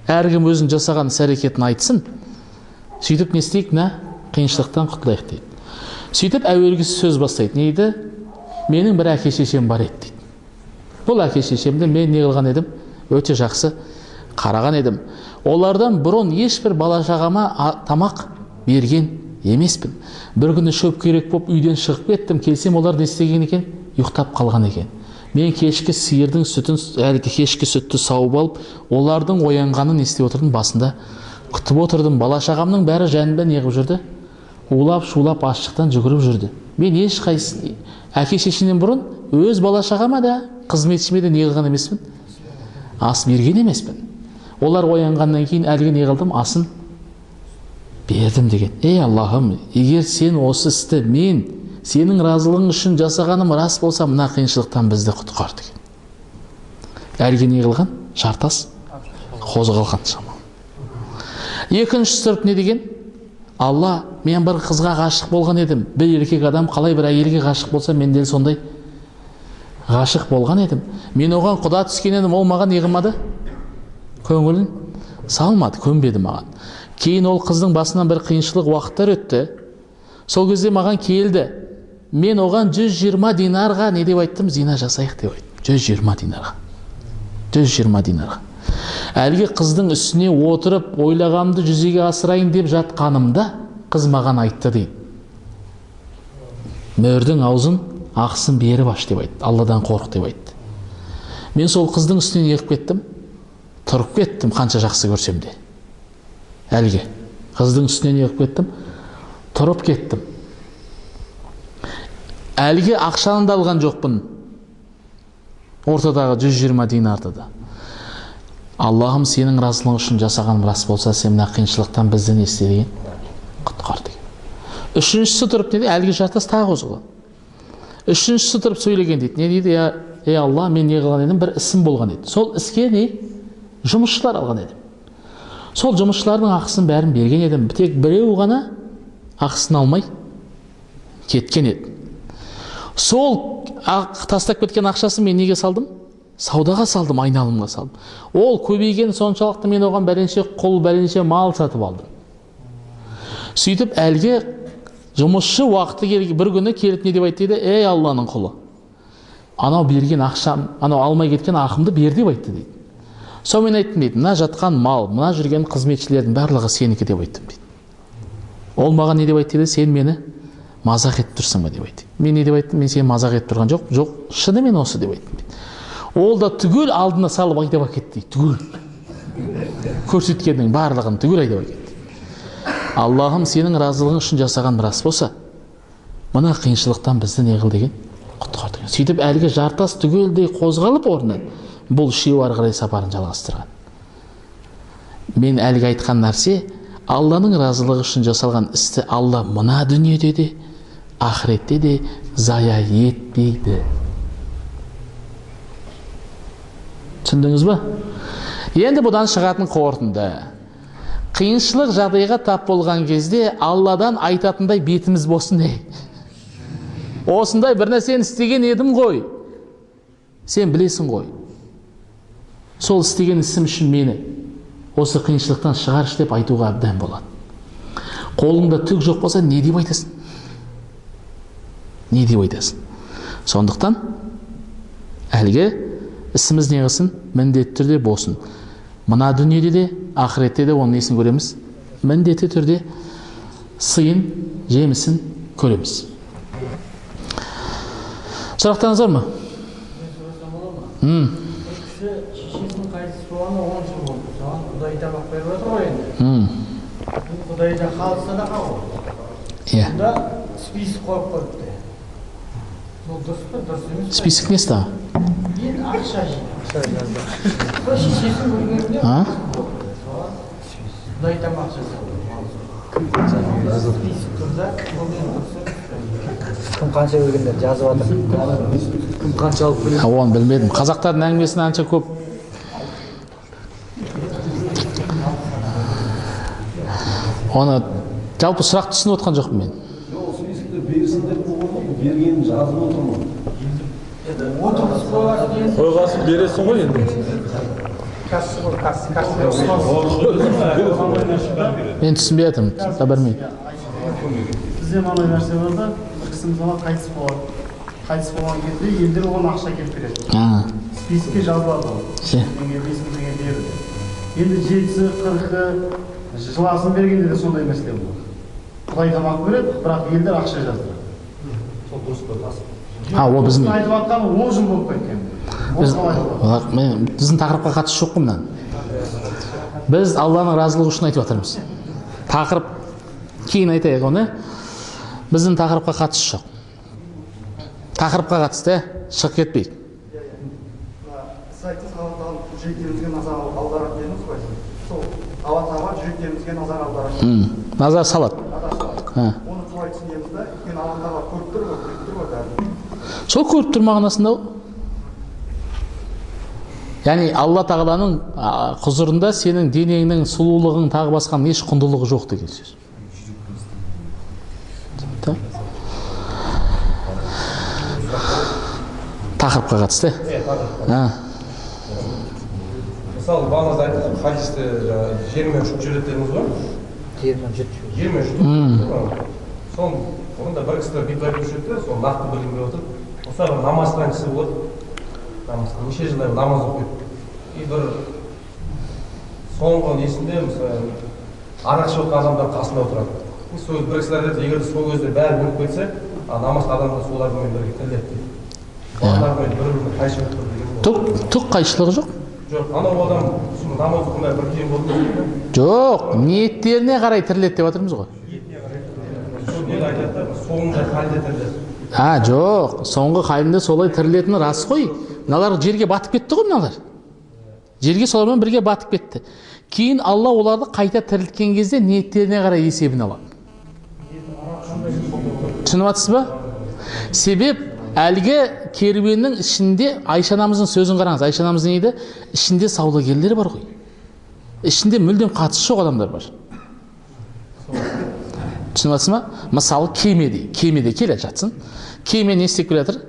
Әркім өзін жасаған іс-әрекетін айтсын. Сөйтіп не істейік? Мына қиыншылықтан құтылайық дейді. Сөйтіп әуелгісі сөз бастайды. Не дейді? Менің бір әке шешем бар еді дейді. Бұл әке шешемді мен не қылған едім? Өте жақсы қараған едім. Олардан бұрын ешбір бала шағама тамақ берген емеспін. Бір күні шөп керек боп үйден шығып кеттім. Келсем олар не істеген екен? Ұйықтап қалған екен. Мен кешкі сиырдың сүтін, әлгі кешкі сүтті сауып алып, олардың оянғанын не істеп отырдым? Басында күтіп отырдым. Бала шағамның бәрі жанымда не қылып жүрді? Улап шулап аштықтан жүгіріп жүрді. Мен ешқайсысын әке шешемнен бұрын өз бала шағама да қызметшіме де не қылған емеспін? Ас берген емеспін. Олар оянғаннан кейін әлгі не қылдым? Асын бердім деген. Ей Аллахым, егер сен осы істі мен сенің разылығың үшін жасағаным рас болса, мына қиыншылықтан бізді құтқар деген. Әлгі не қылған? Жартас қозғалған шамалы. Екіншісі тұрып не деген? Алла, мен бір қызға ғашық болған едім. Бір еркек адам қалай бір әйелге ғашық болса, мен де сондай ғашық болған едім. Мен оған құда түскен едім, ол маған не қылмады? Көңілін салмады, көнбеді маған. Кейін ол қыздың басынан бір қиыншылық уақыттар өтті. Сол кезде маған келді. Мен оған 120 динарға не деп айттым? Зина жасайық деп айттым. 120 динарға. 120 динарға. Әлгі қыздың үстіне отырып ойлағанымды жүзеге асырайын деп жатқанымда қыз маған айтты дейді. Мөрдің аузын ақысын беріп аш деп айтты. Алладан қорқ деп айтты. Мен сол қыздың үстінен еріп кеттім, тұрып кеттім, қанша жақсы көрсем де. Әлгі қыздың үстінен еріп кеттім, тұрып кеттім. Әлгі ақшаны да алған жоқпын. Ортадағы 120 динарды да. Аллахым, сенің разылығың үшін жасағаным рас болса, сен мына қиыншылықтан бізді не істе деген? Құтқар деген. Үшіншісі тұрып не дейді? Әлгі жартас тағы қозғалады. Үшіншісі тұрып сөйлеген дейді. Не дейді? Ей Алла, мен не қылған едім? Бір ісім болған еді. Сол іске не? Жұмысшылар алған едім. Сол жұмысшылардың ақысын бәрін берген едім. Тек біреу ғана ақысын алмай кеткен еді. Сол тастап кеткен ақшасын мен неге салдым? Саудаға салдым, айналымға салдым. Ол көбейген соншалықты мен оған бәленше құл, бәленше мал сатып алдым. Сөйтіп әлгі жұмысшы уақыты келіп, бір күні келіп не деп айтты дейді? Ей Алланың құлы, анау берген ақшам, анау алмай кеткен ақымды бер деп айтты дейді. Сонымен айттым дейді, мына жатқан мал, мына жүрген қызметшілердің барлығы сенікі деп айттым дейді. Ол маған не деп айтты дейді? Сен мені мазақ етіп тұрсың ба деп айтты. Мен не деп айттым? Мен сені мазақ етіп тұрған жоқ, жоқ, шынымен осы деп айттым дейді. Ол да түгел алдына салып айдап әкетті, түгел. Көрсеткеннің барлығын түгел айдап әкетті. Аллахым, сенің разылығың үшін жасаған рас болса, мына қиыншылықтан бізді не қыл деген? Құтқар деген. Сөйтіп әлгі жартас түгелдей қозғалып орнынан, бұл үшеуі ары қарай сапарын жалғастырған. Мен әлгі айтқан нәрсе, Алланың разылығы үшін жасалған істі Алла мына дүниеде де, ақыретте де зая етпейді. Түсіндіңіз ба? Енді бұдан шығатын қорытынды. Қиыншылық жағдайға тап болған кезде Алладан айтатындай бетіміз болсын ей. Осындай бір нәрсені істеген едім ғой. Сен білесің ғой. Сол істеген ісім үшін мені осы қиыншылықтан шығаршы деп айтуға әбден болады. Қолыңда түк жоқ болса не деп айтасың? Не деп айтасың? Сондықтан әлгі ісіміз не қылсын? Міндетті түрде болсын. Мына дүниеде де, ақыретте де оның несін көреміз? Міндетті түрде сыйын, жемісін көреміз. Сұрақтарыңыз бар ма? Кісі шешесінің қайтыс болғанына 10 жыл болды. Соған Құдай тамақ беріп отыр ғой енді. Құдай да халық садақа ғой. Иә. Сонда список қойып қойыпты. Ол дұрыс па, дұрыс емес пе? Список несі тағы? Енді ақша жинау. Сол шешесін көргенде соған Құдай тамақ жасап. Список тұр да, ол енді дұрыс емес пе? Кім қанша бергендер жазып жатыр. Кім қанша алып берген? Оны білмедім. Қазақтардың әңгімесін анша көп. Оны жалпы сұрақ түсініп отқан жоқпын мен. Жоқ, списокті берсін деп қойған ғой, бергенін жазып отырмын. Отырғызып қойғасын енді. Қойғасын бересің ғой енді. Мен түсінбей жатырмын, білмеймін. Бізде мынандай нәрсе бар да, бір кісі мысалы қайтыс болады. Қайтыс болған кезде елдер оған ақша әкеліп береді. Списке жазылады ол. Теңге, 5000 теңге берді. Енді 7-сі, 40-ы, жыласын бергенде де сондай мәселе болады. Құдай тамақ береді, бірақ елдер ақша жаздырады. Сол дұрыс па? Ол біздің айтып жатқаны 10 жыл болып кеткен. Біздің тақырыпқа қатысы жоқ қой мынаның. Біз Алланың разылығы үшін айтып жатырмыз. Тақырып кейін айтайық оны. Біздің тақырыпқа қатысы жоқ. Тақырыпқа қатысты, шығып кетпейік. Сіз айттыңыз, Алла тағала жүректерімізге назар аударады дедіңіз ғой. Сол Алла тағала жүректерімізге назар аударады. Назар салады. Оны қалай түсінеміз да? Өйткені Алла тағала көріп тұр ғой, біліп тұр ғой бәрін. Сол көріп тұр мағынасында ол. Яғни Алла тағаланың құзырында сенің денеңнің сұлулығың тағы басқаның еш құндылығы жоқ деген сөз. Тақырыпқа қатысты. Мысалы, бағана айттыңыз, хадисте жермен жұтып жібереді дедіңіз ғой? Жермен жұтып. Жермен жұтып. Соны бұрында бір кісілер бүйтіп айтып жүрді, соны нақты білгім келіп отыр. Мысалы, бір намазхан кісі болады. Намазхан неше жылдай намаз оқиды. И бір соңғы несінде, мысалы, арақ ішіп отырған адамдар қасында отырады. Сол бір кісілер айтады, егер сол кезде бәрі өліп кетсе, намазхан адамдар солармен бірге тіріледі дейді. Олармен бір-біріне қайшы болып тұр деген. Түк қайшылығы жоқ. Жоқ, анау адам намаз оқымай бір кем болды. Жоқ, ниеттеріне қарай тіріледі деп жатырмыз ғой. Сол не айтады да, соңғы халде тіріледі. Жоқ, соңғы халінде солай тірілетіні рас қой. Мыналар жерге батып кетті ғой, мыналар. Жерге солармен бірге батып кетті. Кейін Алла оларды қайта тірілткен кезде ниеттеріне қарай есебін алады. Түсініп жатсыз ба? Себеп әлгі керуеннің ішінде Айша анамыздың сөзін қараңыз. Айша анамыз не дейді? Ішінде саудагерлер бар ғой. Ішінде мүлдем қатысы жоқ адамдар бар. Түсініп жатсыз ба? Мысалы, кемеде келе жатсын. Кеме не істеп келе жатыр?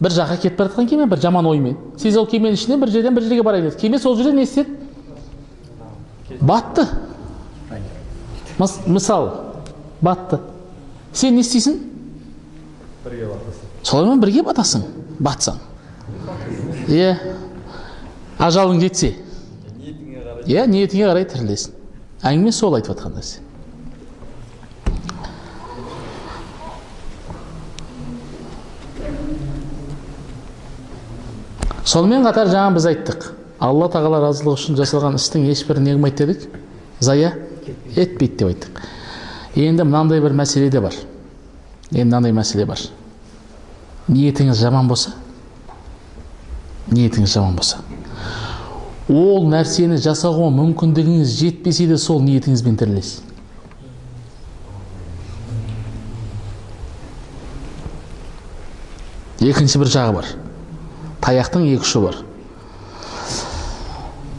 Бір жаққа кетіп бара жатқан кеме, бір жаман оймен. Сіз ол кеменің ішінен бір жерден бір жерге бара береді. Кеме сол жерде не істеді? Батты. Мысалы, батты. Сен не істейсің? Бірге батасың. Солармен бірге батасың, батсаң. Иә. Ажалың жетсе. Ниетіңе қарай. Иә, ниетіңе қарай тірілесің. Әңгіме сол айтып жатқан нәрсе. Сонымен қатар жаңа біз айттық. Алла тағала разылығы үшін жасалған істің ешбірі не қылмайды дедік? Зая етпейді деп айттық. Енді мынандай бір мәселе де бар. Енді мынандай мәселе бар. Ниетіңіз жаман болса, ниетіңіз жаман болса, ол нәрсені жасауға мүмкіндігіңіз жетпесе де сол ниетіңізбен тірілесіз. Екінші бір жағы бар. Таяқтың екі ұшы бар.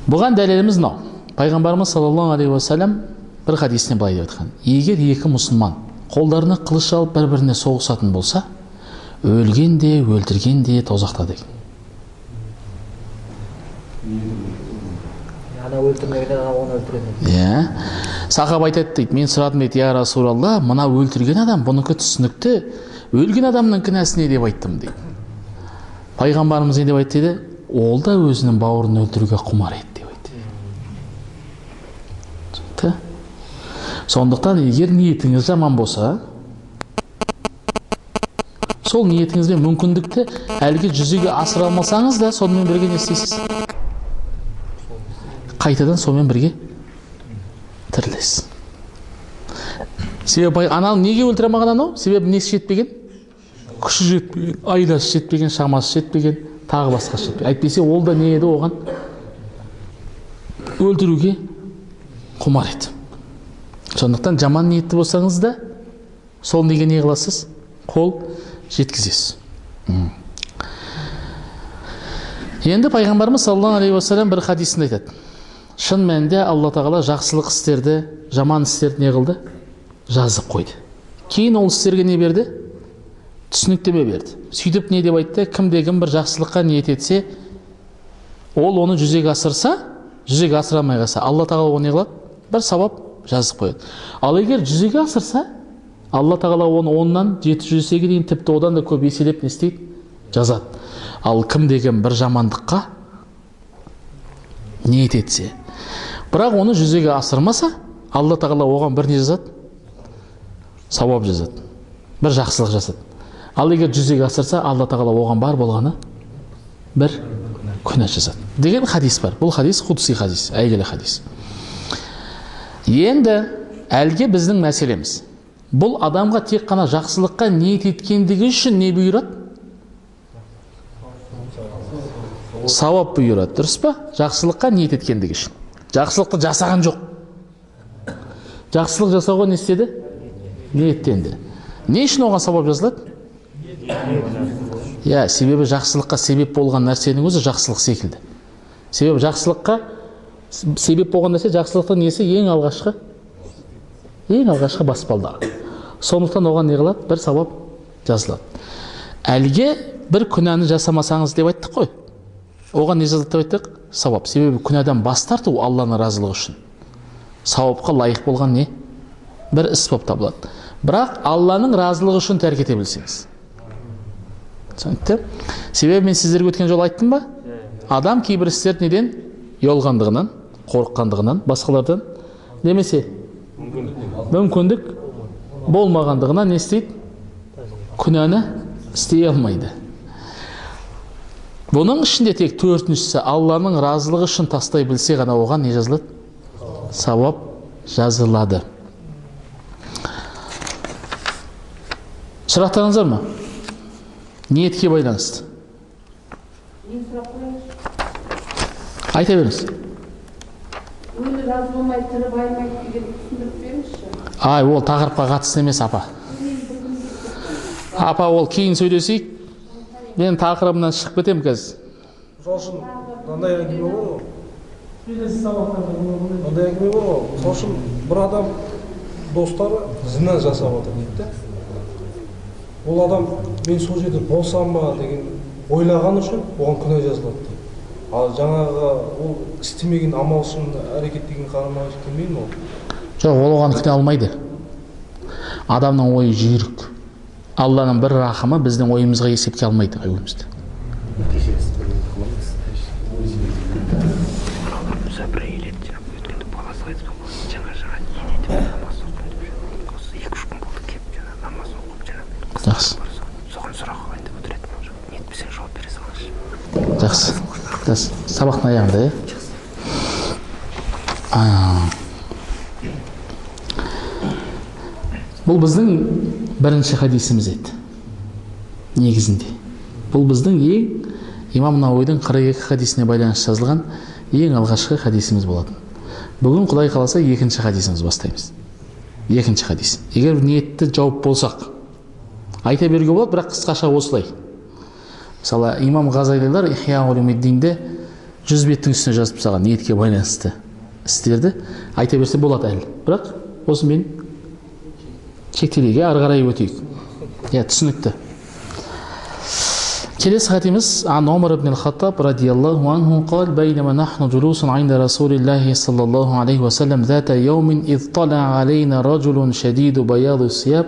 Бұған дәлеліміз мынау. Пайғамбарымыз саллаллаху алейхи уассалам бір хадисінде былай деп айтқан. Егер екі мұсылман қолдарына қылыш алып бір-біріне соғысатын болса, өлген де, өлтірген де тозақта деген. Ана өлтірмеген, ана оны өлтіреді. Иә. Сахаба айтады дейді, мен сұрадым дейді, я Расулалла, мына өлтірген адам, бұныкі түсінікті, өлген адамның кінәсі не деп айттым дейді. Пайғамбарымыз не деп айтты дейді? Ол да өзінің бауырын өлтіруге құмар еді деп айтты. Түсінікті? Сондықтан егер ниетіңіз жаман болса, сол ниетіңізбен мүмкіндікті әлгі жүзеге асыра алмасаңыз да, сонымен бірге не істейсіз? Қайтадан сонымен бірге тірілесіз. Себебі анау неге өлтіре алмаған анау? Себебі несі жетпеген? Күші жетпеген, айласы жетпеген, шамасы жетпеген, тағы басқасы жетпеген. Әйтпесе ол да не еді оған? Өлтіруге құмар еді. Сондықтан жаман ниетті болсаңыз да, сол неге не қыласыз? Қол жеткізесіз. Енді Пайғамбарымыз саллаллаху алейхи уассалам бір хадисінде айтады. Шын мәнінде Алла тағала жақсылық істерді, жаман істерді не қылды? Жазып қойды. Кейін ол істерге не берді? Түсініктеме берді. Сөйтіп не деп айтты? Кімде-кім бір жақсылыққа ниет етсе, ол оны жүзеге асырса, жүзеге асыра алмай қалса, Алла тағала оны не қылады? Бір сауап жазып қояды. Ал егер жүзеге асырса, Алла тағала оны 10-нан 700 есеге дейін, тіпті одан да көп еселеп не істейді? Жазады. Ал кімде-кім бір жамандыққа ниет етсе, бірақ оны жүзеге асырмаса, Алла тағала оған бір не жазады? Сауап жазады. Бір жақсылық жасады. Ал егер жүзеге асырса, Алла тағала оған бар болғаны бір күнә жазады деген хадис бар. Бұл хадис құдси хадис, әйгілі хадис. Енді әлгі біздің мәселеміз. Бұл адамға тек қана жақсылыққа ниет еткендігі үшін не бұйырады? Сауап бұйырады, дұрыс па? Жақсылыққа ниет еткендігі үшін. Жақсылықты жасаған жоқ. Жақсылық жасауға не істеді? Ниеттенді. Не үшін оған сауап жазылады? Иә, себебі жақсылыққа себеп болған нәрсенің өзі жақсылық секілді. Себебі жақсылыққа себеп болған нәрсе жақсылықтың несі? Ең алғашқы баспалдағы. Сондықтан оған не қылады? Бір сауап жазылады. Әлгі бір күнәні жасамасаңыз деп айттық қой. Оған не жазылады деп айттық? Сауап. Себебі күнәдан бас тарту Алланың разылығы үшін сауапқа лайық болған не? Бір іс болып табылады. Бірақ Алланың разылығы үшін тәрк ете білсеңіз. Түсінікті? Себебі мен сіздерге өткен жолы айттым ба? Адам кейбір істерді неден? Ұялғандығынан, қорыққандығынан, басқалардан, немесе мүмкіндік болмағандығынан не істейді? Күнәні істей алмайды. Бұның ішінде тек төртіншісі Алланың разылығы үшін тастай білсе ғана оған не жазылады? Сауап жазылады. Сұрақтарыңыз бар ма? Ниетке байланысты. Мен сұрақ қояйыншы. Айта беріңіз. Өлі разы болмай, тірі байымайды деген түсіндіріп беріңізші. Ай, ол тақырыпқа қатысты емес, апа. Апа, ол кейін сөйлесейік. Мен тақырыбынан шығып кетемін қазір. Мысалы үшін мынандай әңгіме бар ғой. Мынандай әңгіме бар ғой. Мысалы үшін бір адам достары зина жасап жатыр дейді де. Ол адам мен сол жерде болсам ба деген ойлаған үшін оған күнә жазылады дейді. Ал жаңағы ол істемеген амал үшін әрекет деген қарамай келмейді ме ол? Жоқ, ол оған күнә алмайды. Адамның ойы жүйрік. Алланың бір рахымы біздің ойымызға есепке алмайды ойымызды. Жақсы. Жақсы. Жақсы. Сабақтың аяғында, иә? Бұл біздің бірінші хадисіміз еді. Негізінде. Бұл біздің ең Имам Науидің 42 хадисіне байланысты жазылған ең алғашқы хадисіміз болатын. Бүгін Құдай қаласа екінші хадисіміз бастаймыз. Екінші хадис. Егер ниетті жауып болсақ, айта беруге болады, бірақ қысқаша осылай. Мысалы, Имам Ғазалилар Ихя улумиддинде 100 беттің үстіне жазып тастаған ниетке байланысты істерді айта берсе болады әлі. Бірақ осымен шектелейік, ары қарай өтейік. Иә, түсінікті. Келесі хадисіміз Ан Умар ибн ал-Хаттаб радияллаху анху қал бейнама нахну джулусун инда Расулиллахи саллаллаху алейхи ва саллям зата яумин из талаа алейна раджулун шадиду баяди сияб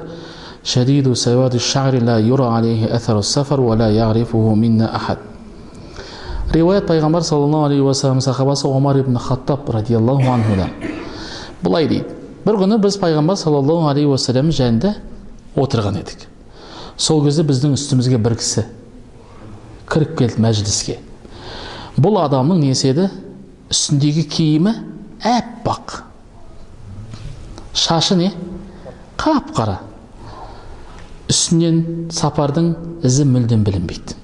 шадиду савади шаъри ла юра алейхи асару сафар ва ла яърифуху минна ахад. Риwаят пайғамбар саллаллаху алейхи ва саллям сахабасы Омар ибн Хаттаб радияллаху анхудан былай дейді. Бір күні біз пайғамбар саллаллаху алейхи ва саллям жанында отырған едік. Сол кезде біздің үстімізге бір кісі кіріп келді мәжіліске. Бұл адамның несі еді? Үстіндегі киімі әппақ. Шашы не? Қап-қара. Үстінен сапардың ізі мүлдем білінбейді.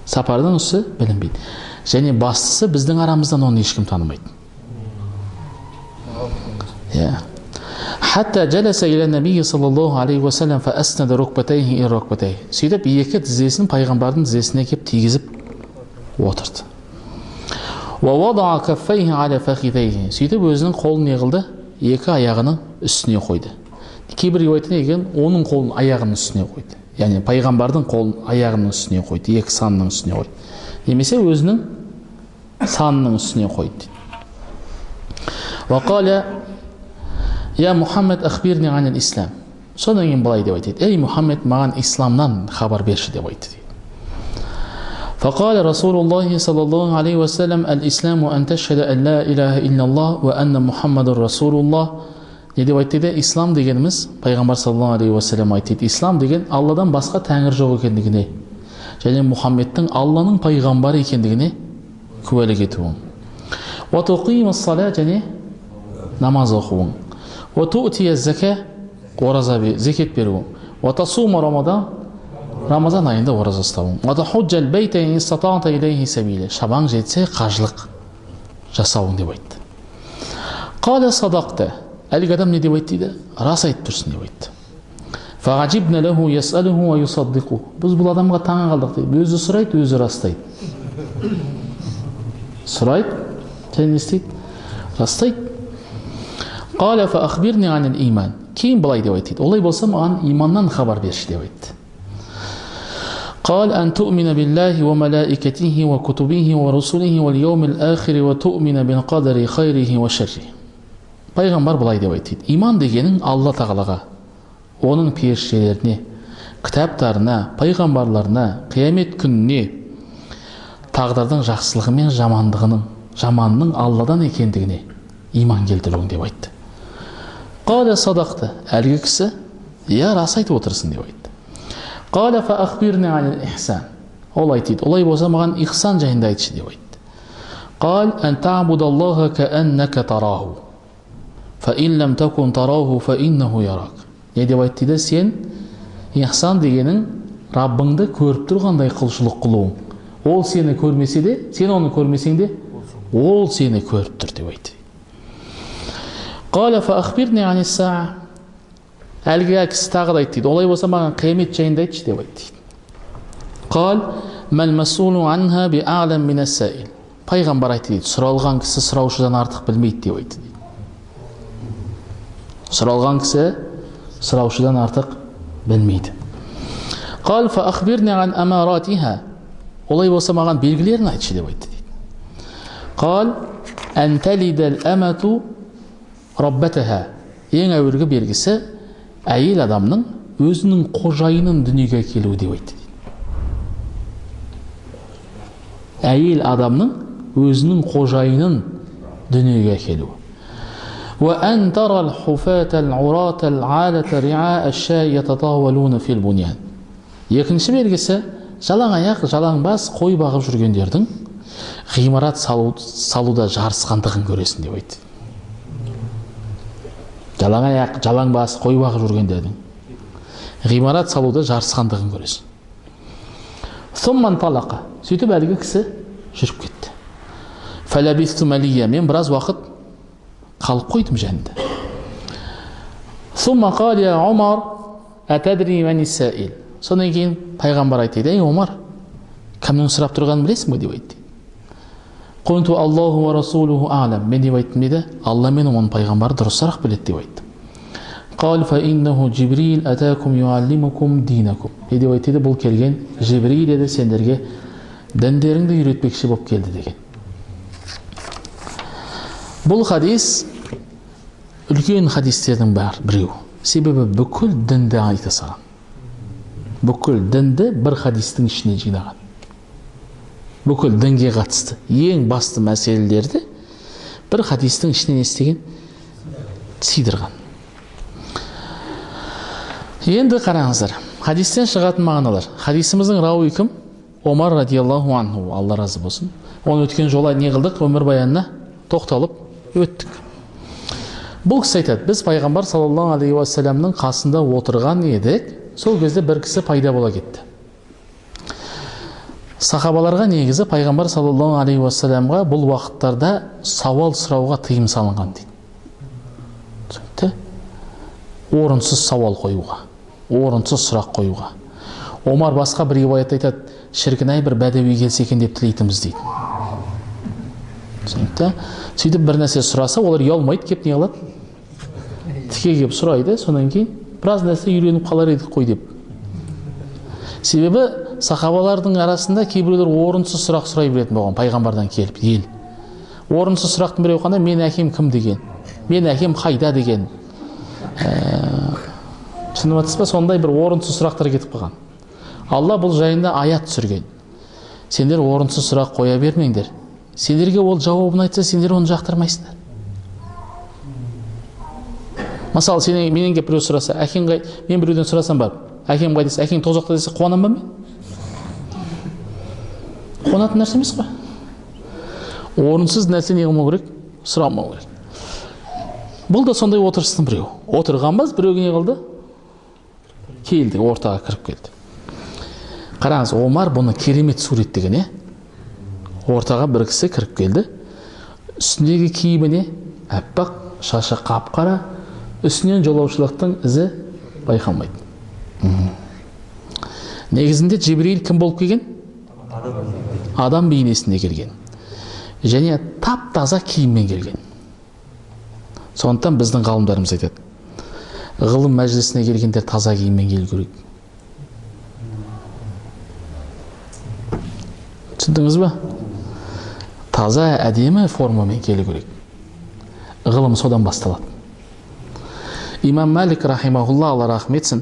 Сапардың үсі білінбейді. Және бастысы біздің арамыздан оны ешкім танымайды. Хатта жаласа иля набийи саллаллаху алейхи ва саллям фа аснада рукбатайхи ила рукбатайхи. Сөйтіп екі тізесін пайғамбардың тізесіне кеп тигізіп отырды. Ва вадаа каффайхи аля фахидайхи. Сөйтіп өзінің қолын не қылды? Екі аяғының үстіне қойды. Кейбір риуаятта екен, оның қолын аяғының үстіне қойды. Яғни пайғамбардың қолын аяғының үстіне қойды, екі санының үстіне қойды. Немесе өзінің санының үстіне қойды. Ва қала Я Мұхаммед, ахбирни анил ислам. Содан кейін былай деп айтады. Ей Мұхаммед, маған исламнан хабар берші деп айтты дейді. فقال رسول الله صلى الله عليه وسلم الإسلام أن تشهد أن لا إله إلا الله وأن محمد رسول الله. Не деп айтты дейді? Ислам дегеніміз, пайғамбар саллаллаху алейхи уассалам айтты дейді, ислам деген Алладан басқа тәңір жоқ екендігіне және Мұхаммедтің Алланың пайғамбары екендігіне куәлік етуің. Уа туқимус сала, және намаз оқуың. Уа туътия зака, ораза зекет беруің. Уа тасума рамадан, Рамазан айында ораза ұстауың. Уа тахуджал бейта ин истатаъта илейхи сабила, шамаң жетсе қажылық жасауың деп айтты. Қала садақта, әлгі адам не деп айтты дейді? Рас айтып тұрсың деп айтты. Фағажибна лаху ясалуху ва юсаддиқу. Біз бұл адамға таң қалдық дейді. Өзі сұрайды, өзі растайды. Сұрайды, және не істейді? Растайды. Қала фа ахбирни анил иман. Кейін былай деп айтты дейді. Олай болса маған иманнан хабар берші деп айтты. قال أن تؤمن بالله وملائكته وكتبه ورسله واليوم الآخر وتؤمن بالقدر خيره وشره. Пайғамбар былай деп айтты дейді. Иман дегенің Алла тағалаға, оның періштелеріне, кітаптарына, пайғамбарларына, қиямет күніне, тағдырдың жақсылығы мен жамандығының, жаманның Алладан екендігіне иман келтіруің деп айтты. Қала садақты, әлгі кісі, иә, рас айтып отырсың деп айтты. Қала фа ахбирни анил ихсан. Ол айтты дейді. Олай болса маған ихсан жайында айтшы деп айтты. Қал ан та'будаллаха кааннака тараху. Фа ин лам такун тараху фа иннаху ярак. Не деп айтты дейді? Сен ихсан дегенің Раббыңды көріп тұрғандай құлшылық қылуың. Ол сені көрмесе де, сен оны көрмесең де, ол сені көріп тұр деп айтты. Қала фа ахбирни анис саа. Әлгі кісі тағы да айтты дейді. Олай болса маған қиямет жайында айтшы деп айтты дейді. Қал мәл масулу анха би а'лам минас саил. Пайғамбар айтты дейді. Сұралған кісі сұраушыдан артық білмейді деп айтты дейді. Сұралған кісі сұраушыдан артық білмейді. Қал фа ахбирни ан амаратиха. Олай болса маған белгілерін айтшы деп айтты дейді. Қал ан талидал амату раббатаха. Ең әуелгі белгісі әйел адамның өзінің қожайынын дүниеге әкелуі деп айтты дейді. Әйел адамның өзінің қожайынын дүниеге әкелуі. Уа ан тарал хуфатал уратал алата риаа аш-ша ятатавалуна фил буньян. Екінші белгісі жалаң аяқ, жалаң бас қой бағып жүргендердің ғимарат салуда жарысқандығын көресің деп айтты. Жалаң аяқ, жалаң бас, қой бағып жүргендердің ғимарат салуда жарысқандығын көресің. Сумман талақа. Сөйтіп әлгі кісі жүріп кетті. Фалабисту малия. Мен біраз уақыт қалып қойдым жанында. Сумма қал я Омар, атадри мани саил. Содан кейін пайғамбар айтты, ей Омар, кімнің сұрап тұрғанын білесің бе деп айтты. Қунту Аллаху ва расулуху а'лам. Мен деп айттым дейді, Алла мен оның пайғамбары дұрысырақ біледі деп айттым. Қал фа иннаху Жибрил атакум юаллимукум динакум. Не деп айтты, бұл келген Жибрил еді, сендерге діндеріңді үйретпекші болып келді деген. Бұл хадис үлкен хадистердің біреуі. Себебі бүкіл дінді айта салған. Бүкіл дінді бір хадистің ішіне жинаған. Бүкіл дінге қатысты ең басты мәселелерді бір хадистің ішіне не істеген? Сыйдырған. Енді қараңыздар, хадистен шығатын мағыналар. Хадисіміздің рауи кім? Омар радиаллаху анху, Алла разы болсын. Оны өткен жолы не қылдық? Өмірбаянына тоқталып өттік. Бұл кісі айтады, біз пайғамбар саллаллаху алейхи уассаламның қасында отырған едік. Сол кезде бір кісі пайда бола кетті. Сахабаларға негізі пайғамбар саллаллаху алейхи уассаламға бұл уақыттарда сауал сұрауға тыйым салынған дейді. Түсінікті? Орынсыз сауал қоюға, орынсыз сұрақ қоюға. Омар басқа бір риуаятта айтады, шіркін ай бір бәдәуи келсе екен деп тілейтінбіз дейді. Түсінікті? Сөйтіп бір нәрсе сұраса, олар ұялмайды, кеп не қылады? Тіке кеп сұрайды, содан кейін біраз нәрсе үйреніп қалар едік қой деп. Себебі сахабалардың арасында кейбіреулер орынсыз сұрақ сұрай беретін болған пайғамбардан келіп ел. Орынсыз сұрақтың біреуі қандай? Мен әкем кім деген, мен әкем қайда деген. Түсініп жатсыз ба? Сондай бір орынсыз сұрақтар кетіп қалған. Алла бұл жайында аят түсірген. Сендер орынсыз сұрақ қоя бермеңдер. Сендерге ол жауабын айтса, сендер оны жақтырмайсыңдар. Мысалы, менен келіп біреу сұраса, әкең қай, мен біреуден сұрасам барып, әкем қай десе, әкең тозақта десе, қуанам ба мен? Қуанатын нәрсе емес қой. Орынсыз нәрсе не қылмау керек? Сұрамау керек. Бұл да сондай отырыстың біреуі. Отырғанбыз, біреуге не қылды? Келді, ортаға кіріп келді. Қараңыз, Омар бұны керемет суреттеген, е? Ортаға бір кісі кіріп келді. Үстіндегі киімі не? Аппақ, шашы қап-қара, үстінен жолаушылықтың ізі байқалмайды. Негізінде Жебірейіл кім болып келген? Адам бейнесінде келген. Және тап-таза киіммен келген. Сондықтан біздің ғалымдарымыз айтады, ғылым мәжілісіне келгендер таза киіммен келу керек. Түсіндіңіз ба? Таза, әдемі формамен келу керек. Ғылым содан басталады. Имам Мәлик рахимахулла, Алла рахмет етсін,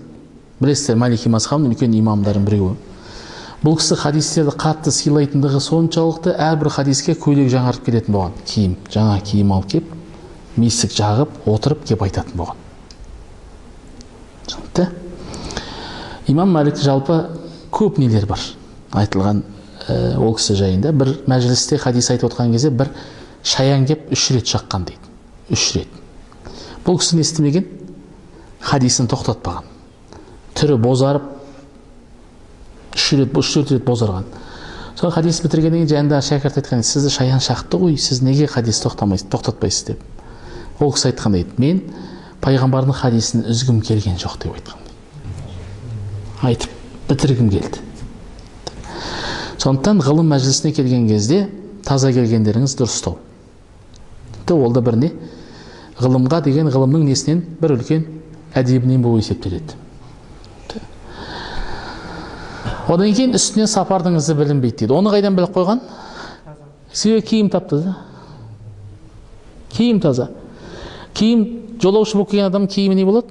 білесіздер, Малики мазхабының үлкен имамдарының біреуі. Бұл кісі хадистерді қатты сыйлайтындығы соншалықты, әрбір хадиске көйлек жаңартып келетін болған. Киім, жаңа киім алып кеп, мисік жағып, отырып кеп айтатын болған. Түсінікті? Имам Мәлик жалпы көп нелер бар айтылған ол кісі жайында. Бір мәжілісте хадис айтып отқан кезде бір шаян кеп 3 рет шаққан дейді. 3 рет. Бұл кісі не істемеген? Хадисін тоқтатпаған. Түрі бозарып, 3-4 рет бозарған. Сол хадис бітіргеннен кейін жанындағы шәкірт айтқан, сізді шаян шақты ғой, сіз неге хадис тоқтатпайсыз деп. Ол кісі айтқан дейді, мен пайғамбардың хадисін үзгім келген жоқ деп айтқан. Айтып бітіргім келді. Сондықтан ғылым мәжілісіне келген кезде таза келгендеріңіз дұрыстау. Ол да бір не? Ғылымға деген ғылымның несінен бір үлкен әдебінен болып есептеледі. Одан кейін үстіне сапардың ізі білінбейді дейді. Оны қайдан біліп қойған? Себебі киім тапты. Киім таза. Киім, жолаушы болып келген адам киімі не болады?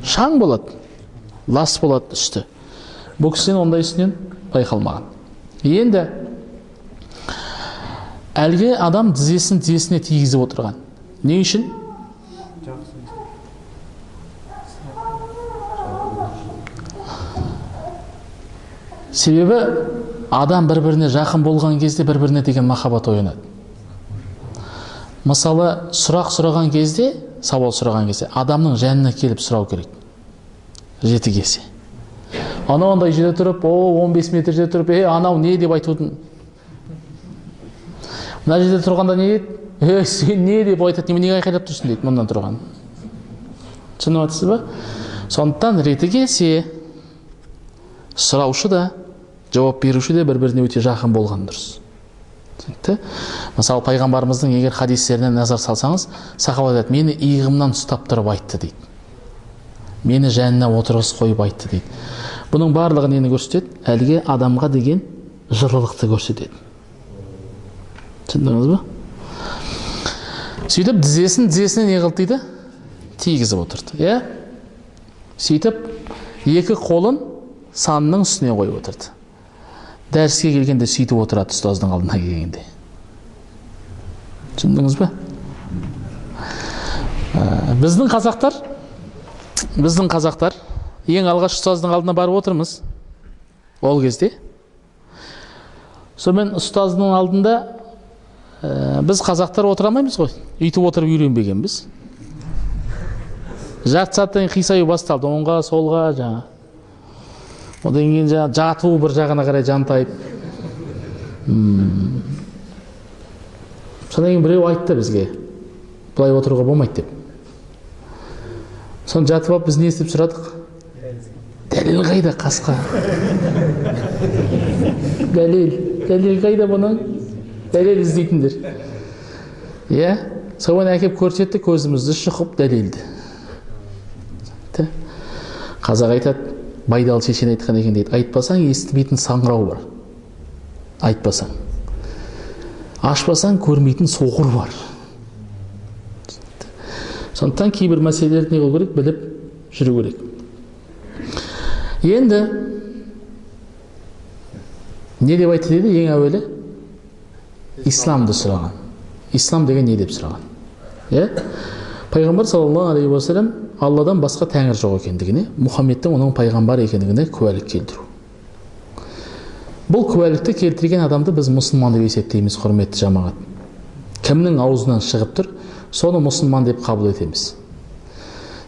Шаң болады. Лас болады үсті. Бұл кісіден ондай үстінен байқалмаған. Енді әлгі адам тізесін тізесіне тигізіп отырған. Не үшін? Себебі адам бір-біріне жақын болған кезде бір-біріне деген махаббат оянады. Мысалы, сұрақ сұраған кезде, сауал сұраған кезде адамның жанына келіп сұрау керек. Жеті келсе. Анау андай жерде тұрып, 15 метр жерде тұрып, анау не деп айтудың. Мына жерде тұрғанда не дейді? Сен не деп айтады, неменеге айқайлап тұрсың дейді мұндан тұрған. Түсініп отырсыз ба? Сондықтан реті келсе, сұраушы да, жауап беруші де бір-біріне өте жақын болған дұрыс. Түсінікті? Мысалы, пайғамбарымыздың егер хадистеріне назар салсаңыз, сахаба айтады, мені иығымнан ұстап тұрып айтты дейді. Мені жанына отырғызып қойып айтты дейді. Бұның барлығы нені көрсетеді? Әлгі адамға деген жылылықты көрсетеді. Түсіндіңіз ба? Сөйтіп тізесін тізесіне не қылды дейді? Тигізіп отырды. Иә? Сөйтіп екі қолын санның үстіне қойып отырды. Дәріске келгенде сөйтіп отырады, ұстаздың алдына келгенде. Түсіндіңіз бе? Біздің қазақтар ең алғаш ұстаздың алдына барып отырмыз. Ол кезде. Сонымен ұстаздың алдында біз қазақтар отыра алмаймыз ғой. Үйтіп отырып үйренбегенбіз. Жарты сағаттан кейін қисаю басталды. Оңға, солға жаңа. Одан кейін жаңа жату бір жағына қарай жантайып. Содан кейін біреу айтты бізге, былай отыруға болмайды деп. Соны жатып алып біз не істеп сұрадық? Дәлел қайда, қасқа? Дәлел қайда бұның? Дәлел іздейтіндер. Иә, соны әкеп көрсетті, көзімізді шұқып дәлелді. Қазақ айтады, Байдалы шешен айтқан екен дейді, айтпасаң естімейтін саңырау бар. Айтпасаң. Ашпасаң көрмейтін соқыр бар. Сондықтан кейбір мәселелерді не қылу керек, біліп жүру керек. Енді Не деп айтты дейді? Ең әуелі исламды сұраған. Ислам деген не деп сұраған? Иә? Пайғамбар саллаллаху алейхи уассалам Алладан басқа тәңір жоқ екендігіне, Мұхаммедтің оның пайғамбар екендігіне куәлік келтіру. Бұл куәлікті келтірген адамды біз мұсылман деп есептейміз, құрметті жамағат. Кімнің аузынан шығып тұр, соны мұсылман деп қабыл етеміз.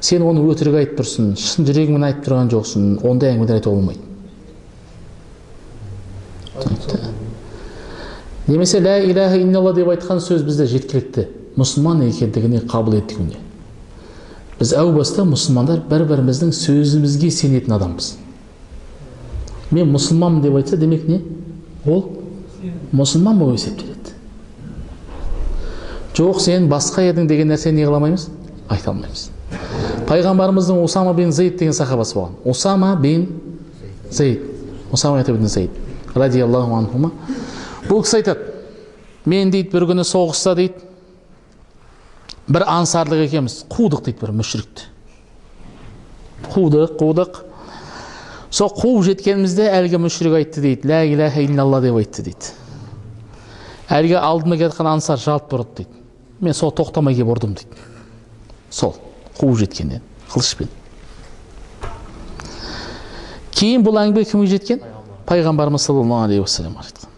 Сен оны өтірік айтып тұрсың, шын жүрегіңмен айтып тұрған жоқсың, ондай әңгімелер айтуға болмайды. Немесе лә иләһә иллалла деп айтқан сөз бізде жеткілікті мұсылман екендігіне қабыл етуіне. Біз әу баста мұсылмандар бір-біріміздің сөзімізге сенетін адамбыз. Мен мұсылманмын деп айтса, демек не? Ол мұсылман болып есептеледі. Жоқ, сен басқа едің деген нәрсені не қыла алмаймыз? Айта алмаймыз. Пайғамбарымыздың Усама бин Зейд деген сахабасы болған. Усама бин Зейд. Усама бин Зейд радиаллаху анхума. Бұл кісі айтады, мен дейді бір күні соғыста дейді, бір ансарлық екенбіз, қудық дейді бір мүшрикті. Қудық. Сол қуып жеткенімізде әлгі мүшрик айтты дейді, лә иләһә иллалла деп айтты дейді. Әлгі алдыма келе жатқан ансар жалт бұрды дейді. Мен сол тоқтамай келіп ұрдым дейді. Сол қуып жеткеннен қылышпен. Кейін бұл әңгіме кімге жеткен? Пайғамбарымыз саллаллаху алейхи уассаламға жеткен.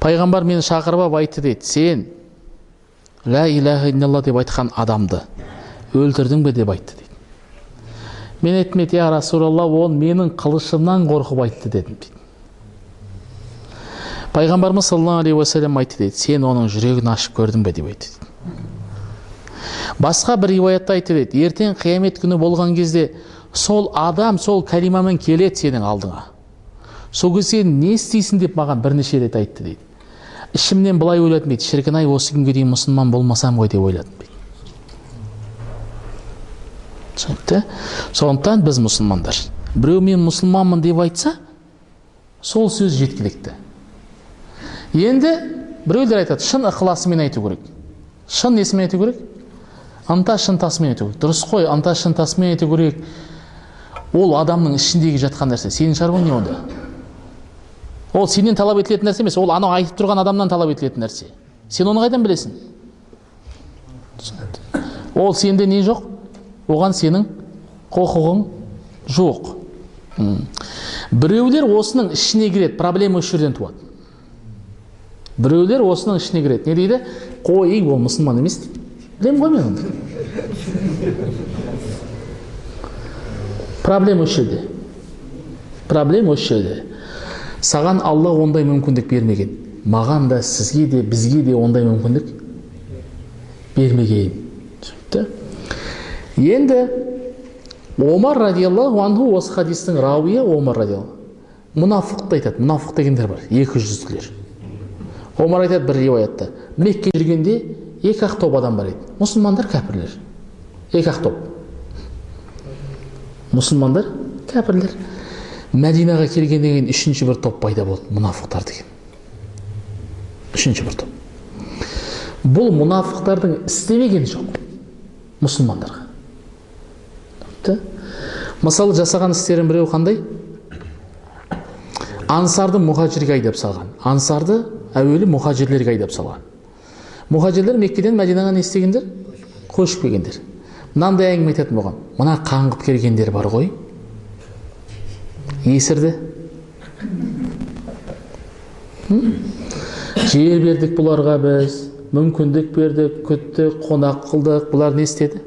Пайғамбар мені шақырып алып айтты дейді, сен лә иләһә иллалла деп айтқан адамды өлтірдің бе деп айтты дейді. Мен айттым, я Расулалла, ол менің қылышымнан қорқып айтты дедім дейді. Пайғамбарымыз саллаллаху алейхи уассалам айтты дейді, сен оның жүрегін ашып көрдің бе деп айтты дейді. Басқа бір риуаятта айтты дейді, ертең қиямет күні болған кезде сол адам сол кәлимамен келеді сенің алдыңа. Сол кезде сен не істейсің деп маған бірнеше рет айтты дейді. Ішімнен былай ойладым дейді, шіркін ай, осы күнге дейін мұсылман болмасам ғой деп ойладым дейді. Түсінікті? Сондықтан біз мұсылмандар, біреу мен мұсылманмын деп айтса, сол сөз жеткілікті. Енді біреулер айтады, шын ықыласымен айту керек. Шын несімен айту керек? Ынта шынтасымен айту керек. Дұрыс қой, ынта шынтасымен айту керек. Ол адамның ішіндегі жатқан нәрсе. Сенің шаруаң не онда? Ол сенен талап етілетін нәрсе емес, ол анау айтып тұрған адамнан талап етілетін нәрсе. Сен оны қайдан білесің? Ол сенде не жоқ? Оған сенің құқығың жоқ. Біреулер осының ішіне кіреді, проблема осы жерден туады. Біреулер осының ішіне кіреді. Не дейді? Қой, ол мұсылман емес дейді. Білемін ғой мен оны. Проблема осы жерде. Проблема осы жерде. Саған Алла ондай мүмкіндік бермеген. Маған да, сізге де, бізге де ондай мүмкіндік бермеген. Түсінікті? Енді Омар радиаллаху анху, осы хадистің рауиі Омар радиаллаху. Мұнафықты айтады. Мұнафық дегендер бар, екі жүзділер. Омар айтады бір риуаятта, Мекке жүргенде екі ақ топ адам бар еді. Мұсылмандар, кәпірлер. Екі ақ топ. Мұсылмандар, кәпірлер. Мәдинаға келгеннен кейін үшінші бір топ пайда болды, мұнафықтар деген. Үшінші бір топ. Бұл мұнафықтардың істемеген жоқ мұсылмандарға. Мысалы, жасаған істерін біреу қандай? Ансарды мұхажирге айдап салған. Ансарды әуелі мұхажирлерге айдап салған. Мұхажирлер Меккеден Мәдинаға не істегендер? Көшіп келгендер. Мынандай әңгіме айтатын болған. Мына қаңғып келгендер бар ғой. Есірді. Жер бердік бұларға біз, мүмкіндік бердік, күттік, қонақ қылдық. Бұлар не істеді?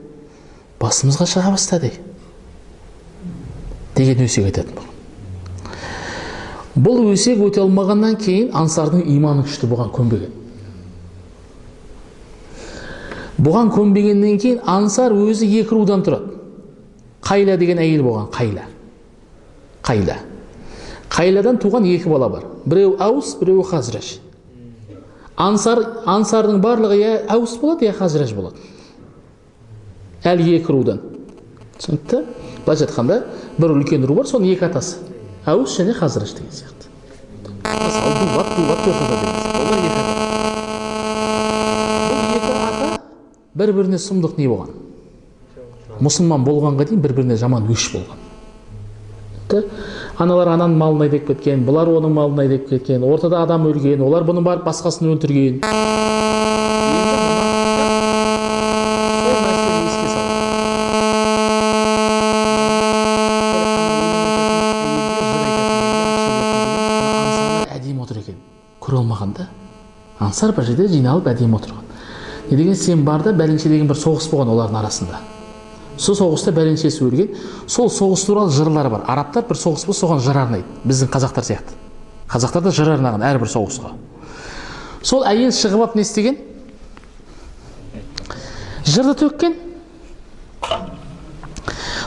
Басымызға шыға бастады деген өсек айтатын болған. Бұл өсек өте алмағаннан кейін ансардың иманы күшті, бұған көнбеген. Бұған көнбегеннен кейін ансар өзі екі рудан тұрады. Қайла деген әйел болған, Қайла. Қайла. Қайладан туған екі бала бар. Біреу Аус, біреу Хазраж. Ансардың барлығы я Аус болады, я Хазраж болады. Әлгі екі рудан. Түсінікті? Былайша айтқанда, бір үлкен ру бар, соның екі атасы. Аус және Хазраж деген сияқты. Мысалы, Дубат, Дубат, төрт ата деген сияқты. Олар екі ата. Бұл екі ата бір-біріне сұмдық не болған? Мұсылман болғанға дейін бір-біріне жаман өш болған. Аналар ананың малын айдап кеткен, бұлар оның малын айдап кеткен, ортада адам өлген, олар бұны барып басқасын өлтірген. Сол нәрсені еске салды. Әдемі отыр екен. Көре алмаған да. Ансар бір жерде жиналып әдемі отырған. Не деген, сен бар да бәленше деген бір соғыс болған олардың арасында. Сол соғыста бәленшесі өлген. Сол соғыс туралы жырлар бар. Арабтар бір соғыс болса, соған жыр арнайды. Біздің қазақтар сияқты. Қазақтар да жыр арнаған әрбір соғысқа. Сол әйел шығып алып не істеген? Жырды төккен.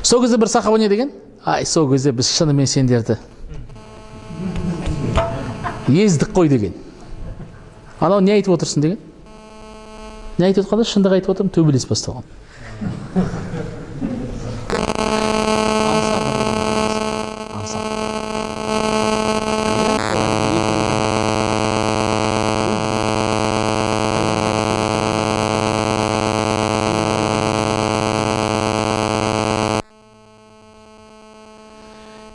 Сол кезде бір сахаба не деген? Ай, сол кезде біз шынымен сендерді ездік қой деген. Анау не айтып отырсың деген? Не айтып отқанда шындық айтып отырмын, төбелес басталған.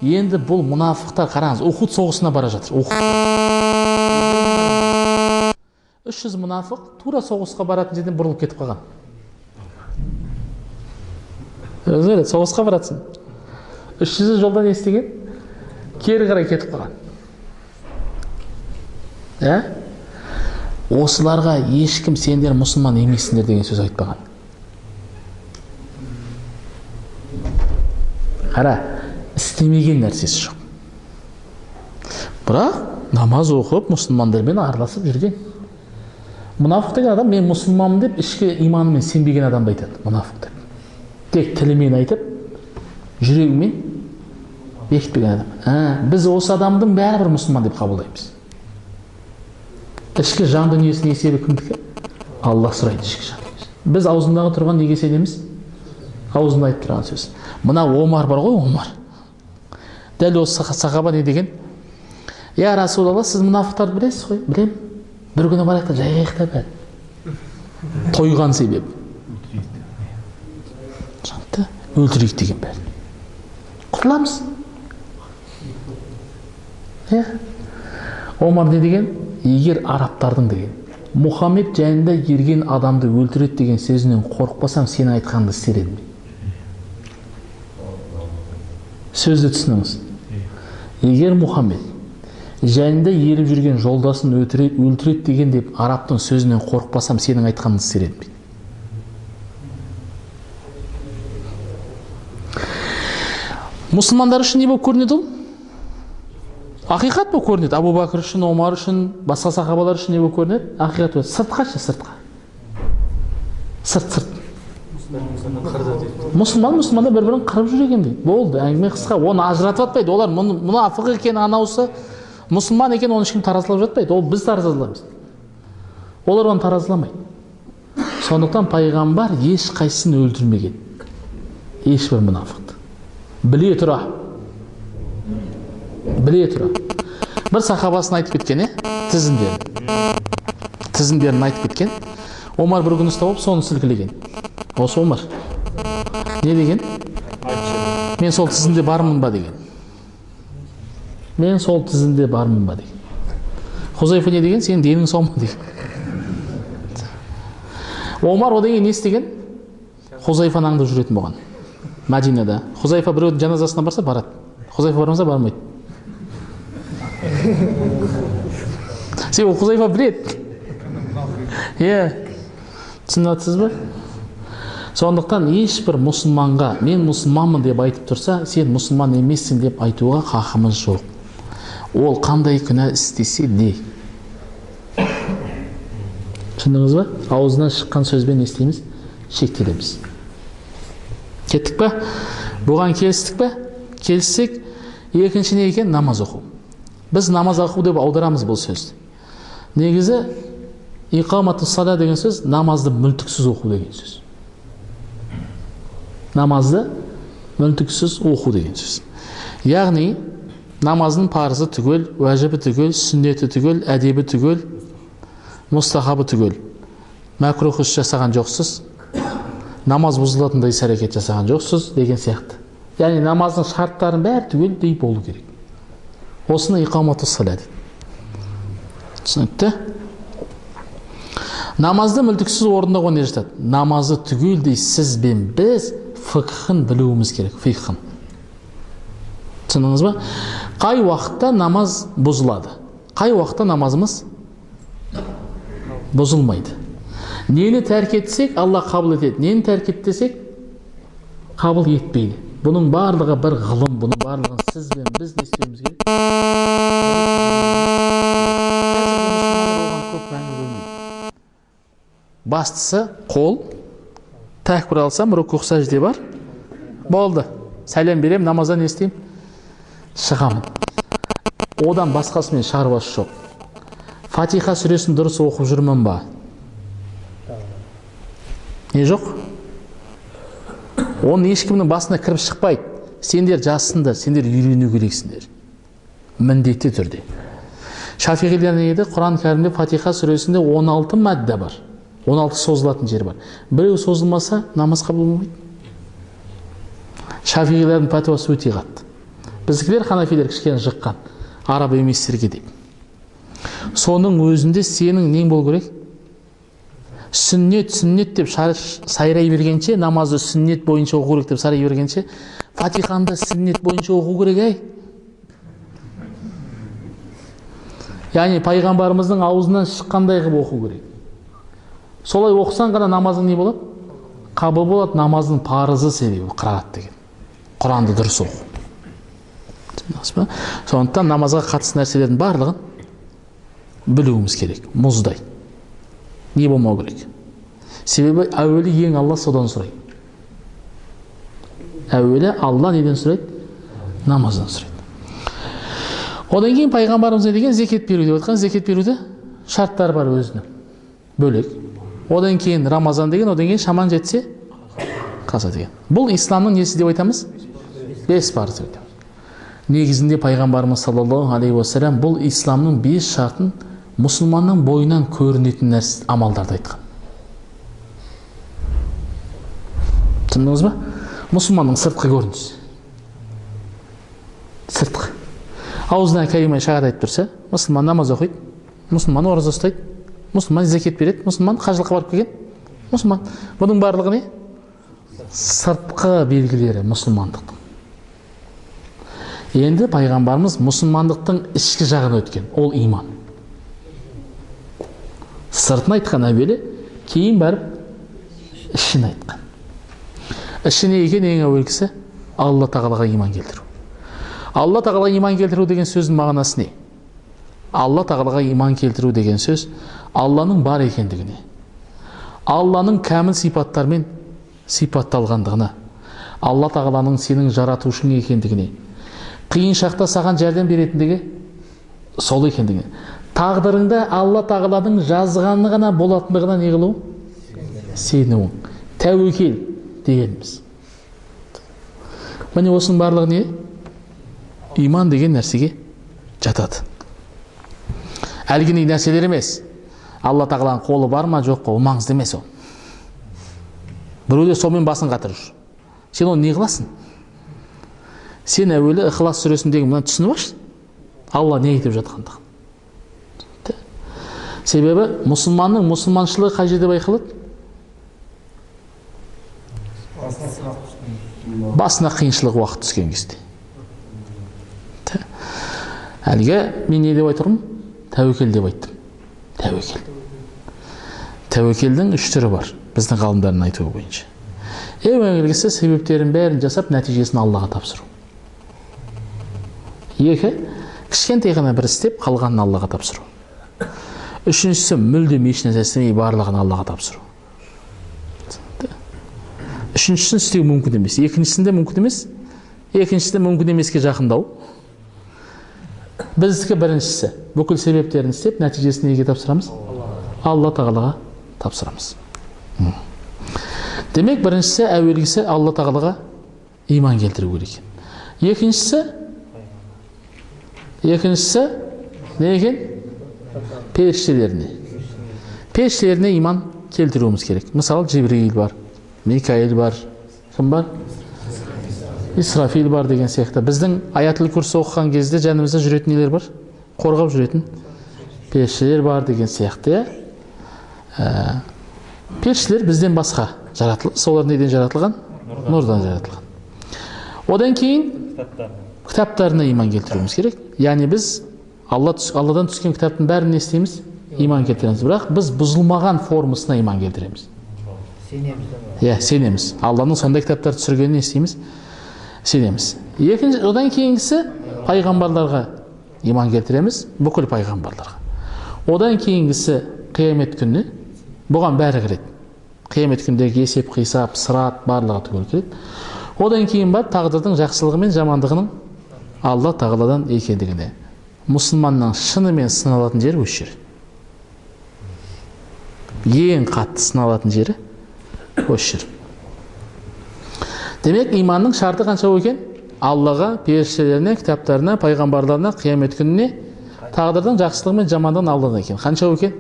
Енді бұл мұнафықтар, қараңыз, Ухуд соғысына бара жатыр. 300 мұнафық тура соғысқа баратын жерден бұрылып кетіп қалған. Өзі соғысқа баратсың. 300 жолдан не істеген? Кері қарай кетіп қалған. Ә? Осыларға ешкім сендер мұсылман емессіңдер деген сөз айтпаған. Қара, істемеген нәрсесі жоқ. Бірақ намаз оқып, мұсылмандармен араласып жүрген. Мұнафық деген адам мен мұсылманмын деп ішкі иманымен сенбеген адамды айтады, мұнафық деп. Тек тілімен айтып, жүрегімен бекітпеген адам. Біз осы адамдың бәрібір мұсылман деп қабылдаймыз. Ішкі жан дүниесінің есебі кімдікі? Алла сұрайды ішкі жан дүниесін. Біз аузындағы тұрған неге сенеміз? Аузында айтып тұрған сөз. Мына Омар бар ғой, Омар. Дәл осы сахаба не деген? Я Расулалла, сіз мұнафықтарды білесіз ғой? Білем. Бір күні барайық та жайғайық та бәрін. Тойған себеп. Жанты өлтірейік деген бәрін. Құтыламыз. Иә. Омар не деген? Егер арабтардың деген Мұхаммед жайында ерген адамды өлтіреді деген сөзінен қорықпасам, сен айтқанды істер едім. Сөзді түсініңіз. Егер Мұхаммед жайында еріп жүрген жолдасын өлтіреді деген деп арабтың сөзінен қорықпасам, сенің айтқаныңды істер едім. Мұсылмандар үшін не болып көрінеді ол? Ақиқат болып көрінеді. Абу Бәкір үшін, Омар үшін, басқа сахабалар үшін не болып көрінеді? Ақиқат болып. Сыртқа ше, сыртқа. Сырт. Мұсылман мұсылмандар бір-бірін қырып жүр екен дейді. Болды, әңгіме қысқа. Оны ажыратып жатпайды. Олар мұнафық екен, анаусы мұсылман екен, оны ешкім таразылап жатпайды. Ол біз таразылаймыз. Олар оны таразыламайды. Сондықтан пайғамбар ешқайсысын өлтірмеген. Ешбір мұнафықты. Біле тұра. Біле тұра. Бір сахабасын айтып кеткен, тізімдерін. Тізімдерін айтып кеткен. Омар бір күні ұстап алып, соны сілкілеген. Осы Омар. Не деген? Мен сол тізімде бармын ба деген. Мен сол тізімде бармын ба деген. Хузайфа не деген? Сенің денің сау ма деген. Омар одан кейін не істеген? Хузайфаны аңдып жүретін болған. Мәдинада. Хузайфа біреудің жаназасына барса барады. Хузайфа бармаса бармайды. Себебі Хузайфа біледі. Иә. Түсініп ба? Сондықтан ешбір мұсылманға мен мұсылманмын деп айтып тұрса, сен мұсылман емессің деп айтуға хақымыз жоқ. Ол қандай күнә істесе де. Түсіндіңіз ба? Аузынан шыққан сөзбен не істейміз? Шектелеміз. Кеттік па? Бұған келістік па? Келіссек, екінші не екен? Намаз оқу. Біз намаз оқу деп аударамыз бұл сөзді. Негізі, иқамату сала деген сөз намазды мүлтіксіз оқу деген сөз. Намазды мүлтіксіз оқу деген сөз. Яғни, намаздың парызы түгел, уәжібі түгел, сүннеті түгел, әдебі түгел, мұстахабы түгел. Мәкрух іс жасаған жоқсыз, намаз бұзылатындай іс әрекет жасаған жоқсыз деген сияқты. Яғни намаздың шарттарын бәрі түгелдей болу керек. Осыны иқамату сала дейді. Түсінікті? Намазды мүлтіксіз орындауға не жатады? Намазды түгелдей сіз бен біз фиқхын білуіміз керек, фиқхын. Түсіндіңіз ба? Қай уақытта намаз бұзылады? Қай уақытта намазымыз бұзылмайды? Нені тәрк етсек, Алла қабыл етеді. Нені тәрк етсек, қабыл етпейді. Бұның барлығы бір ғылым, бұның барлығын сіз бен біз не істеуіміз керек? Қазіргі мұсылмандар оған көп мән бөлмейді. Бастысы қол, тәкбір алсам, рукух сәжде бар. Болды. Сәлем берем, намаздан не істеймін? Шығамын. Одан басқасымен шаруасы жоқ. Фатиха сүресін дұрыс оқып жүрмін ба? Не жоқ? Оның ешкімнің басына кіріп шықпайды. Сендер жассыңдар, сендер үйрену керексіңдер. Міндетті түрде. Шафиғилер не дейді? Құран кәрімде Фатиха сүресінде 16 мадда бар. 16 созылатын жер бар. Біреу созылмаса, намаз қабыл болмайды. Шафиғилердің пәтуасы өте қатты. Біздікілер, ханафилер кішкене жыққан, араб еместерге деп. Соның өзінде сенің нең болу керек? Сүннет, сүннет деп сайрай бергенше, намазды сүннет бойынша оқу керек деп сайрай бергенше, Фатиханы да сүннет бойынша оқу керек, әй. Яғни пайғамбарымыздың аузынан шыққандай қылып оқу керек. Солай оқысаң ғана намазың не болады? Қабыл болады. Намаздың парызы себебі қыраат деген. Құранды дұрыс оқу. Сондықтан намазға қатысты нәрселердің барлығын білуіміз керек. Мұздай. Не болмау керек? Себебі әуелі ең Алла содан сұрайды. Әуелі Алла неден сұрайды? Намаздан сұрайды. Одан кейін пайғамбарымыз не деген? Зекет беру деп айтқан. Зекет беруде шарттар бар өзінің. Бөлек. Одан кейін Рамазан деген, одан кейін шаман жетсе қаза деген. Бұл исламның несі деп айтамыз? Бес парызы деп айтамыз. Негізінде пайғамбарымыз саллаллаху алейхи уассалам бұл исламның бес шартын мұсылманның бойынан көрінетін нәрсе амалдарды айтқан. Түсіндіңіз ба? Мұсылманның сыртқы көрінісі. Сыртқы. Аузынан кәлима шахадат айтып тұрса, мұсылман намаз оқиды, мұсылман ораза ұстайды, мұсылман зекет береді, мұсылман қажылыққа барып келген, мұсылман. Бұның барлығы не? Сыртқы белгілері мұсылмандықтың. Енді пайғамбарымыз мұсылмандықтың ішкі жағын өткен, ол иман. Сыртын айтқан әуелі, кейін барып ішін айтқан. Іші не екен? Ең әуелгісі Алла тағалаға иман келтіру. Алла тағалаға иман келтіру деген сөздің мағынасы не? Алла тағалаға иман келтіру деген сөз Алланың бар екендігіне, Алланың кәміл сипаттармен сипатталғандығына, Алла тағаланың сенің жаратушың екендігіне, қиын шақта саған жәрдем беретіндігі сол екендігіне, тағдырыңда Алла тағаланың жазғаны ғана болатындығына не қылу? Сену. Тәуекел дегеніміз. Міне осының барлығы не? Иман деген нәрсеге жатады. Әлгіндей нәрселер емес. Алла тағаланың қолы бар ма, жоқ па, ол маңызды емес ол. Біреулер сонымен басын қатырып жүр. Сен оны не қыласың? Сен әуелі Ықылас сүресіндегі мынаны түсініп алшы. Алла не айтып жатқандығын. Себебі мұсылманның мұсылманшылығы қай жерде байқалады? Басына қиыншылық уақыт түскен кезде. Әлгі мен не деп айтырмын? Тәуекел деп айттым. Тәуекел. Тәуекелдің үш түрі бар, біздің ғалымдардың айтуы бойынша. Ең әуелгісі себептерін бәрін жасап, нәтижесін Аллаға тапсыру. Екі, кішкентай ғана бір істеп, қалғанын Аллаға тапсыру. Үшіншісі, мүлдем еш нәрсе істемей, барлығын Аллаға тапсыру. Үшіншісін істеу мүмкін емес, екіншісінде мүмкін емес, екіншісінде мүмкін емеске жақындау. Біздікі біріншісі, бүкіл себептерін істеп, нәтижесін неге тапсырамыз? Алла тағалаға тапсырамыз. Демек, біріншісі, әуелгісі Алла тағалаға иман келтіру керек екен. Екіншісі не екен? Періштелеріне. Періштелеріне иман келтіруіміз керек. Мысалы, Жибрил бар, Микаил бар, кім бар? Исрафил бар деген сияқты. Біздің аятул курсы оқыған кезде жанымызда жүретін нелер бар? Қорғап жүретін періштелер бар деген сияқты. Иә? Періштелер бізден басқа жаратылыс. Олар неден жаратылған? Нұрдан жаратылған. Одан кейін кітаптарына иман келтіруіміз керек. Яғни біз Алладан түскен кітаптың бәрін не істейміз? Иман келтіреміз. Бірақ біз бұзылмаған формасына иман келтіреміз. Сенеміз. Иә, сенеміз. Алланың сондай кітаптар түсіргеніне не істейміз? Сенеміз. Екінші, одан кейінгісі пайғамбарларға иман келтіреміз, бүкіл пайғамбарларға. Одан кейінгісі қиямет күні, бұған бәрі кіреді. Қиямет күндегі есеп, қисап, сырат барлығы түгел кіреді. Одан кейін бар тағдырдың жақсылығы мен жамандығының Алла тағаладан екендігіне. Мұсылманның шынымен сыналатын жері осы жер. Ең қатты сыналатын жері осы жер. Демек, иманның шарты қанша екен? Аллаға, періштелеріне, кітаптарына, пайғамбарларына, қиямет күніне, тағдырдың жақсылығы мен жамандығын Алладан екен. Қанша екен?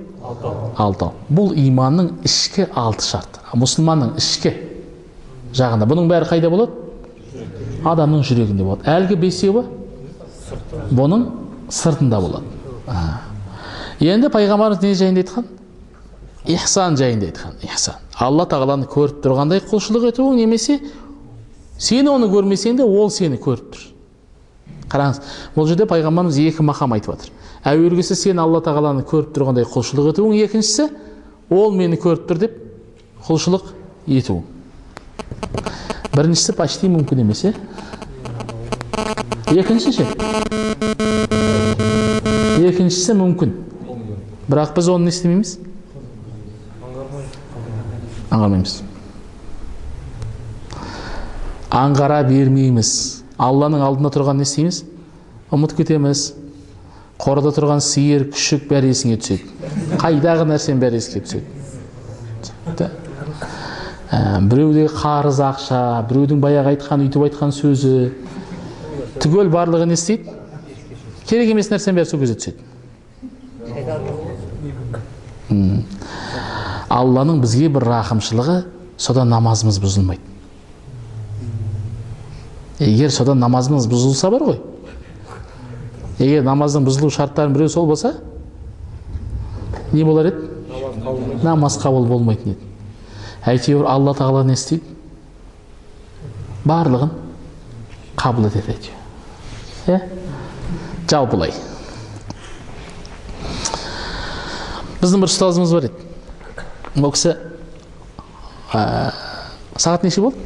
Алтау. Бұл иманның ішкі алты шарты. Мұсылманның ішкі жағында. Бұның бәрі қайда болады? Адамның жүрегінде болады. Әлгі бесеуі бұның сыртында болады. Енді пайғамбарымыз не жайында айтқан? Ихсан жайында айтқан. Ихсан. Алла тағаланы көріп тұрғандай құлшылық етуің, немесе сен оны көрмесең де ол сені көріп тұр. Қараңыз, бұл жерде пайғамбарымыз екі мақам айтып жатыр. Әуелгісі сен Алла тағаланы көріп тұрғандай құлшылық етуің, екіншісі ол мені көріп тұр деп құлшылық етуің. Біріншісі почти мүмкін емес, е? Екіншісі ше? Екіншісі мүмкін. Бірақ біз оны не істемейміз? Аңғармаймыз. Аңғара бермейміз. Алланың алдында тұрған не істейміз? Ұмытып кетеміз. Қорада тұрған сиыр, күшік бәрі есіңе түседі. Қайдағы нәрсенің бәрі еске түседі. Біреуде қарыз ақша, біреудің баяғы айтқан, үйтіп айтқан сөзі, түгел барлығы не істейді? Керек емес нәрсенің бәрі сол кезде түседі. Алланың бізге бір рақымшылығы, содан намазымыз бұзылмайды. Егер содан намазымыз бұзылса бар ғой. Егер намаздың бұзылу шарттарының біреуі сол болса, не болар еді? Намаз қабыл болмайтын еді. Әйтеуір Алла тағала не істейді? Барлығын қабыл етеді әйтеуір. Иә? Жалпылай. Біздің бір ұстазымыз бар еді. Ол кісі сағат неше болды?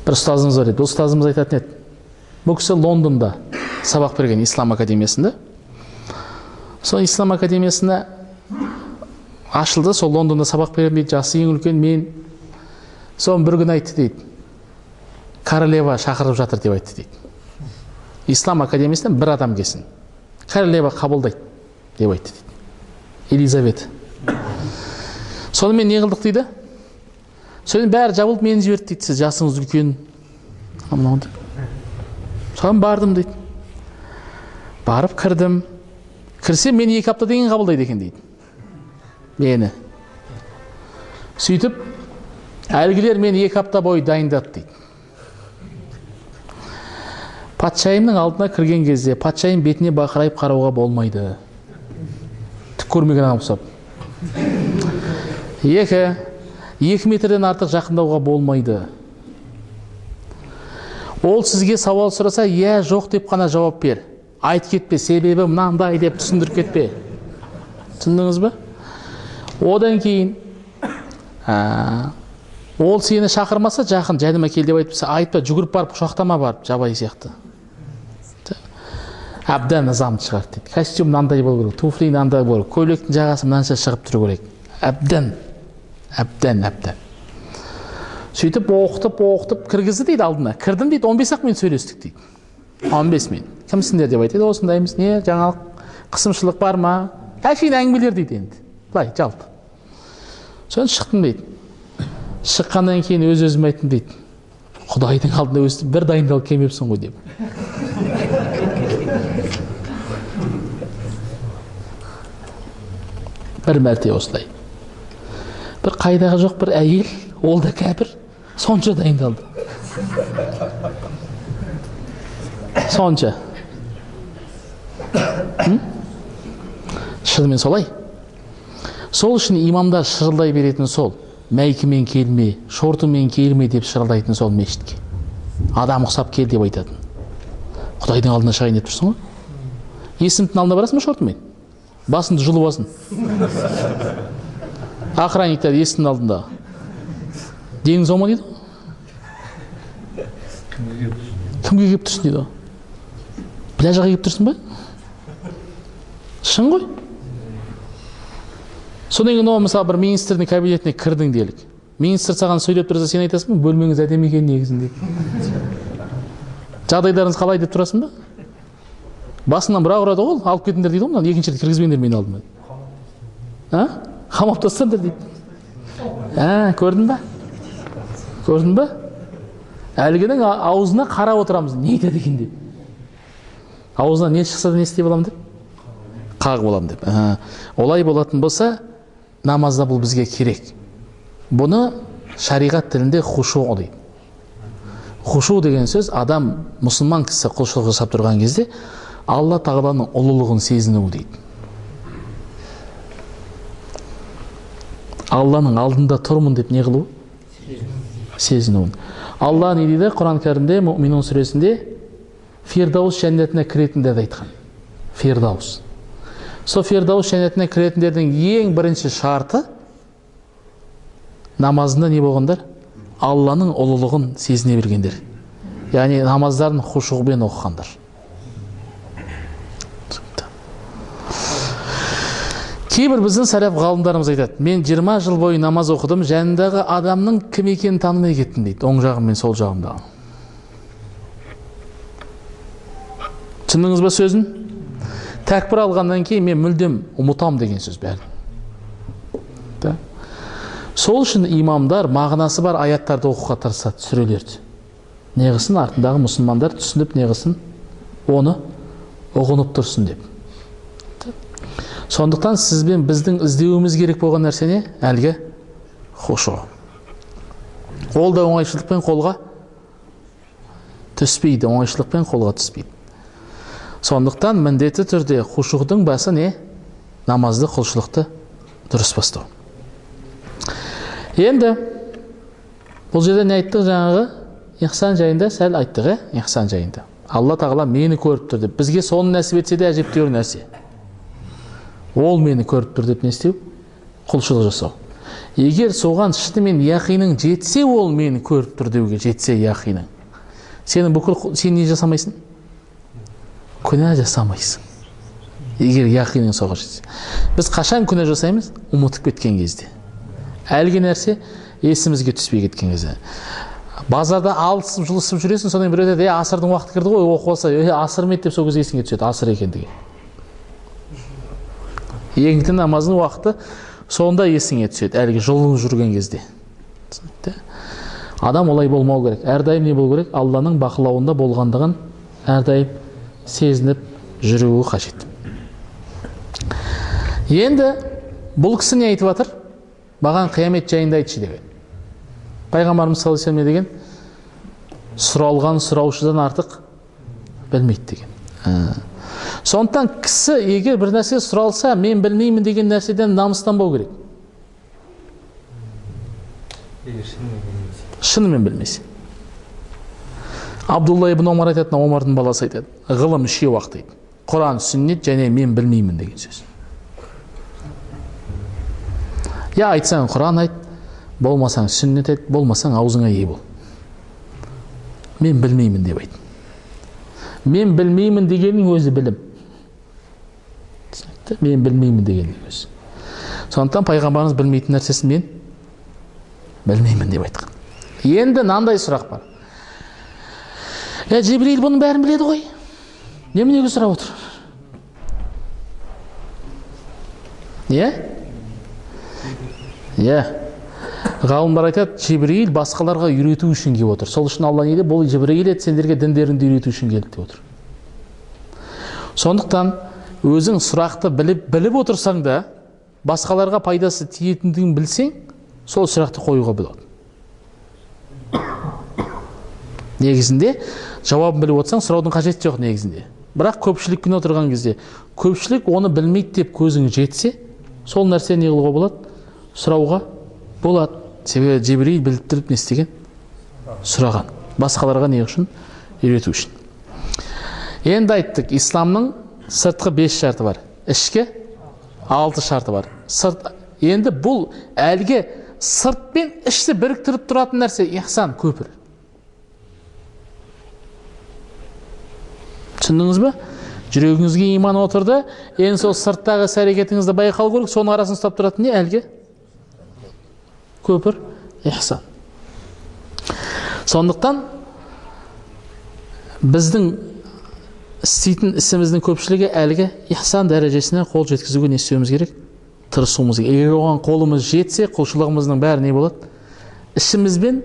Бір ұстазымыз бар еді. Бұл ұстазымыз айтатын еді. Бұл кісі Лондонда сабақ берген Ислам академиясында. Сол Ислам академиясында ашылды, сол Лондонда сабақ беремін дейді, жасы ең үлкен мен. Соны бір күн айтты дейді. Королева шақырып жатыр деп айтты дейді. Ислам академиясынан бір адам келсін. Королева қабылдайды деп айтты дейді. Елизавета. Сонымен не қылдық дейді? Сонымен бәрі жабылып мені жіберді дейді. Сіз жасыңыз үлкен. Соған бардым дейді. Барып кірдім. Кірсем мені 2 апта деген қабылдайды екен дейді. Мені. Сөйтіп, әлгілер мені 2 апта бойы дайындады дейді. Патшайымның алдына кірген кезде патшайым бетіне бақырайып қарауға болмайды. Түк көрмеген адам ұқсап. 2 метрден артық жақындауға болмайды. Ол сізге сауал сұраса, иә, жоқ деп қана жауап бер. Айт кетпе, себебі мынандай деп түсіндіріп кетпе. Түсіндіңіз бе? Одан кейін ол сені шақырмаса, жақын жаныма кел деп айтпаса, айтпа, жүгіріп барып құшақтама барып, жабайы сияқты. Әбден нызамды шығарды дейді. Костюм мынандай болу керек, туфли мынандай болу керек, көйлектің жағасы мынанша шығып тұру керек. Әбден, әбден, әбден. Сөйтіп оқытып кіргізді дейді алдына. Кірдім дейді, 15-ақ минут сөйлестік дейді. 15 минут. Кімсіңдер деп айтады, осындаймыз, не жаңалық, қысымшылық бар ма? Әшейін әңгімелер дейді енді. Былай, жалпы. Соны шықтым дейді. Шыққаннан кейін өз-өзіме айттым дейді. Құдайдың алдында өстіп бір дайындалып келмепсің ғой деп. Бір мәрте осылай. Бір қайдағы жоқ бір әйел, ол да кәпір. Сонша дайындалды. Сонша. Шынымен солай. Сол үшін имамдар шырылдай беретін сол. Мәйкімен келме, шортымен келме деп шырылдайтын сол мешітке. Адам ұқсап кел деп айтатын. Құдайдың алдына шығайын деп тұрсың ғой. Есімтің алдына барасың ба шортымен? Басыңды жұлып алсын. Охранниктер есіктің алдында. Денің сау ма дейді? Кімге келіп тұрсың дейді? Пляжға келіп тұрсың ба? Шын ғой. Содан кейін ол мысалы бір министрдің кабинетіне кірдің делік. Министр саған сөйлеп тұрса, сен айтасың ба, бөлмеңіз әдемі екен негізінде. Жағдайларыңыз қалай деп тұрасың ба? Басынан бір-ақ ұрады ғой, алып кетіңдер дейді ғой, мынаны екінші рет кіргізбеңдер мені алдыма. А? Қамап тастаңдар дейді. Ә, көрдің ба? Көрдің ба? Әлгінің аузына қарап отырамыз, не айтады екен деп. Аузына не шықса да не істеп аламын деп? Қағып аламын деп. Олай болатын болса, намазда бұл бізге керек. Бұны шариғат тілінде хушу дейді. Хушу деген сөз, адам, мұсылман кісі құлшылық жасап тұрған кезде Алла тағаланың ұлылығын сезіну дейді. Алланың алдында тұрмын деп не қылу? Сезінуін. Алла не дейді? Құран кәрімде, Муминун сүресінде Фирдаус жәннатына кіретіндерді айтқан. Фирдаус. Сол Фирдаус жәннатына кіретіндердің ең бірінші шарты намазында не болғандар? Алланың ұлылығын сезіне білгендер. Яғни намаздарын хушуғпен оқығандар. Кейбір біздің сәләф ғалымдарымыз айтады, мен 20 жыл бойы намаз оқыдым, жанындағы адамның кім екенін танымай кеттім дейді, оң жағым мен сол жағымдағы. Түсіндіңіз ба сөзін? Тәкбір алғаннан кейін мен мүлдем ұмытам деген сөз бәрін. Да? Сол үшін имамдар мағынасы бар аяттарды оқуға тырысады, сүрелерді. Не қылсын, артындағы мұсылмандар түсініп не қылсын, оны ұғынып тұрсын деп. Сондықтан сіз бен біздің іздеуіміз керек болған нәрсе не? Әлгі хушу. Ол да оңайшылықпен қолға түспейді, оңайшылықпен қолға түспейді. Сондықтан міндетті түрде хушудың басы не? Намазды, құлшылықты дұрыс бастау. Енді бұл жерде не айттық жаңағы? Ихсан жайында сәл айттық, Ихсан жайында. Алла тағала мені көріп тұр деп. Бізге соны нәсіп етсе де әжептәуір нәрсе. Ол мені көріп тұр деп не істеу? Құлшылық жасау. Егер соған шынымен яқиның жетсе, ол мені көріп тұр деуге жетсе яқиның. Сенің бүкіл сен не жасамайсың? Күнә жасамайсың. Егер яқиның соған жетсе. Біз қашан күнә жасаймыз? Ұмытып кеткен кезде. Әлгі нәрсе есімізге түспей кеткен кезде. Базарда алысып жұлысып жүресің, содан біреу айтады, асырдың уақыты кірді ғой, оқып алса, асыр ма еді деп сол кезде есіңе түседі, асыр екендігі. Екінші намаздың уақыты сонда есіңе түседі, әлгі жұлынып жүрген кезде. Адам олай болмау керек. Әрдайым не болу керек? Алланың бақылауында болғандығын әрдайым сезініп жүруі қажет. Енді бұл кісі не айтып жатыр? Маған қиямет жайында айтшы деген. Пайғамбарымыз саллаллаху алейхи вассалам не деген? Сұралған сұраушыдан артық білмейді деген. Сондықтан кісі егер бір нәрсе сұралса, мен білмеймін деген нәрседен намыстанбау керек. Шынымен білмесе. Абдулла ибн Омар айтады, Омардың баласы айтады, ғылым үшеу ақ дейді. Құран, сүннет және мен білмеймін деген сөз. Я айтсаң Құран айт, болмасаң сүннет айт, болмасаң аузыңа ие бол. Мен білмеймін деп айт. Мен білмеймін дегеннің өзі білім. Түсінікті? Мен білмеймін дегеннің өзі. Сондықтан пайғамбарымыз білмейтін нәрсесін мен білмеймін деп айтқан. Енді мынандай сұрақ бар. Жибрил бұның бәрін біледі ғой. Неменеге сұрап отыр? Иә? Иә. Ғалымдар айтады, Жибрил басқаларға үйрету үшін келіп отыр. Сол үшін Алла не дейді? Бұл Жибрил еді, сендерге діндеріңді үйрету үшін келді деп отыр. Сондықтан өзің сұрақты біліп отырсаң да, басқаларға пайдасы тиетіндігін білсең, сол сұрақты қоюға болады. Негізінде жауабын біліп отырсаң, сұраудың қажеті жоқ негізінде. Бірақ көпшілікпен отырған кезде, көпшілік оны білмейді деп көзің жетсе, сол нәрсе не қылуға болады? Сұрауға болады. Себебі Жебірейіл біліп тұрып не істеген? Сұраған. Басқаларға не үшін? Үйрету үшін. Енді айттық, исламның сыртқы 5 шарты бар, ішкі 6 шарты бар. Сырт, енді бұл әлгі сырт пен ішті біріктіріп тұратын нәрсе ихсан, көпір. Түсіндіңіз бе? Жүрегіңізге иман отырды, енді сол сырттағы іс әрекетіңізді байқау керек, соның арасын ұстап тұратын не әлгі? Көпір, ихсан. Сондықтан біздің істейтін ісіміздің көпшілігі әлгі ихсан дәрежесіне қол жеткізуге не істеуіміз керек? Тырысуымыз керек. Егер оған қолымыз жетсе, құлшылығымыздың бәрі не болады? Ішіміз бен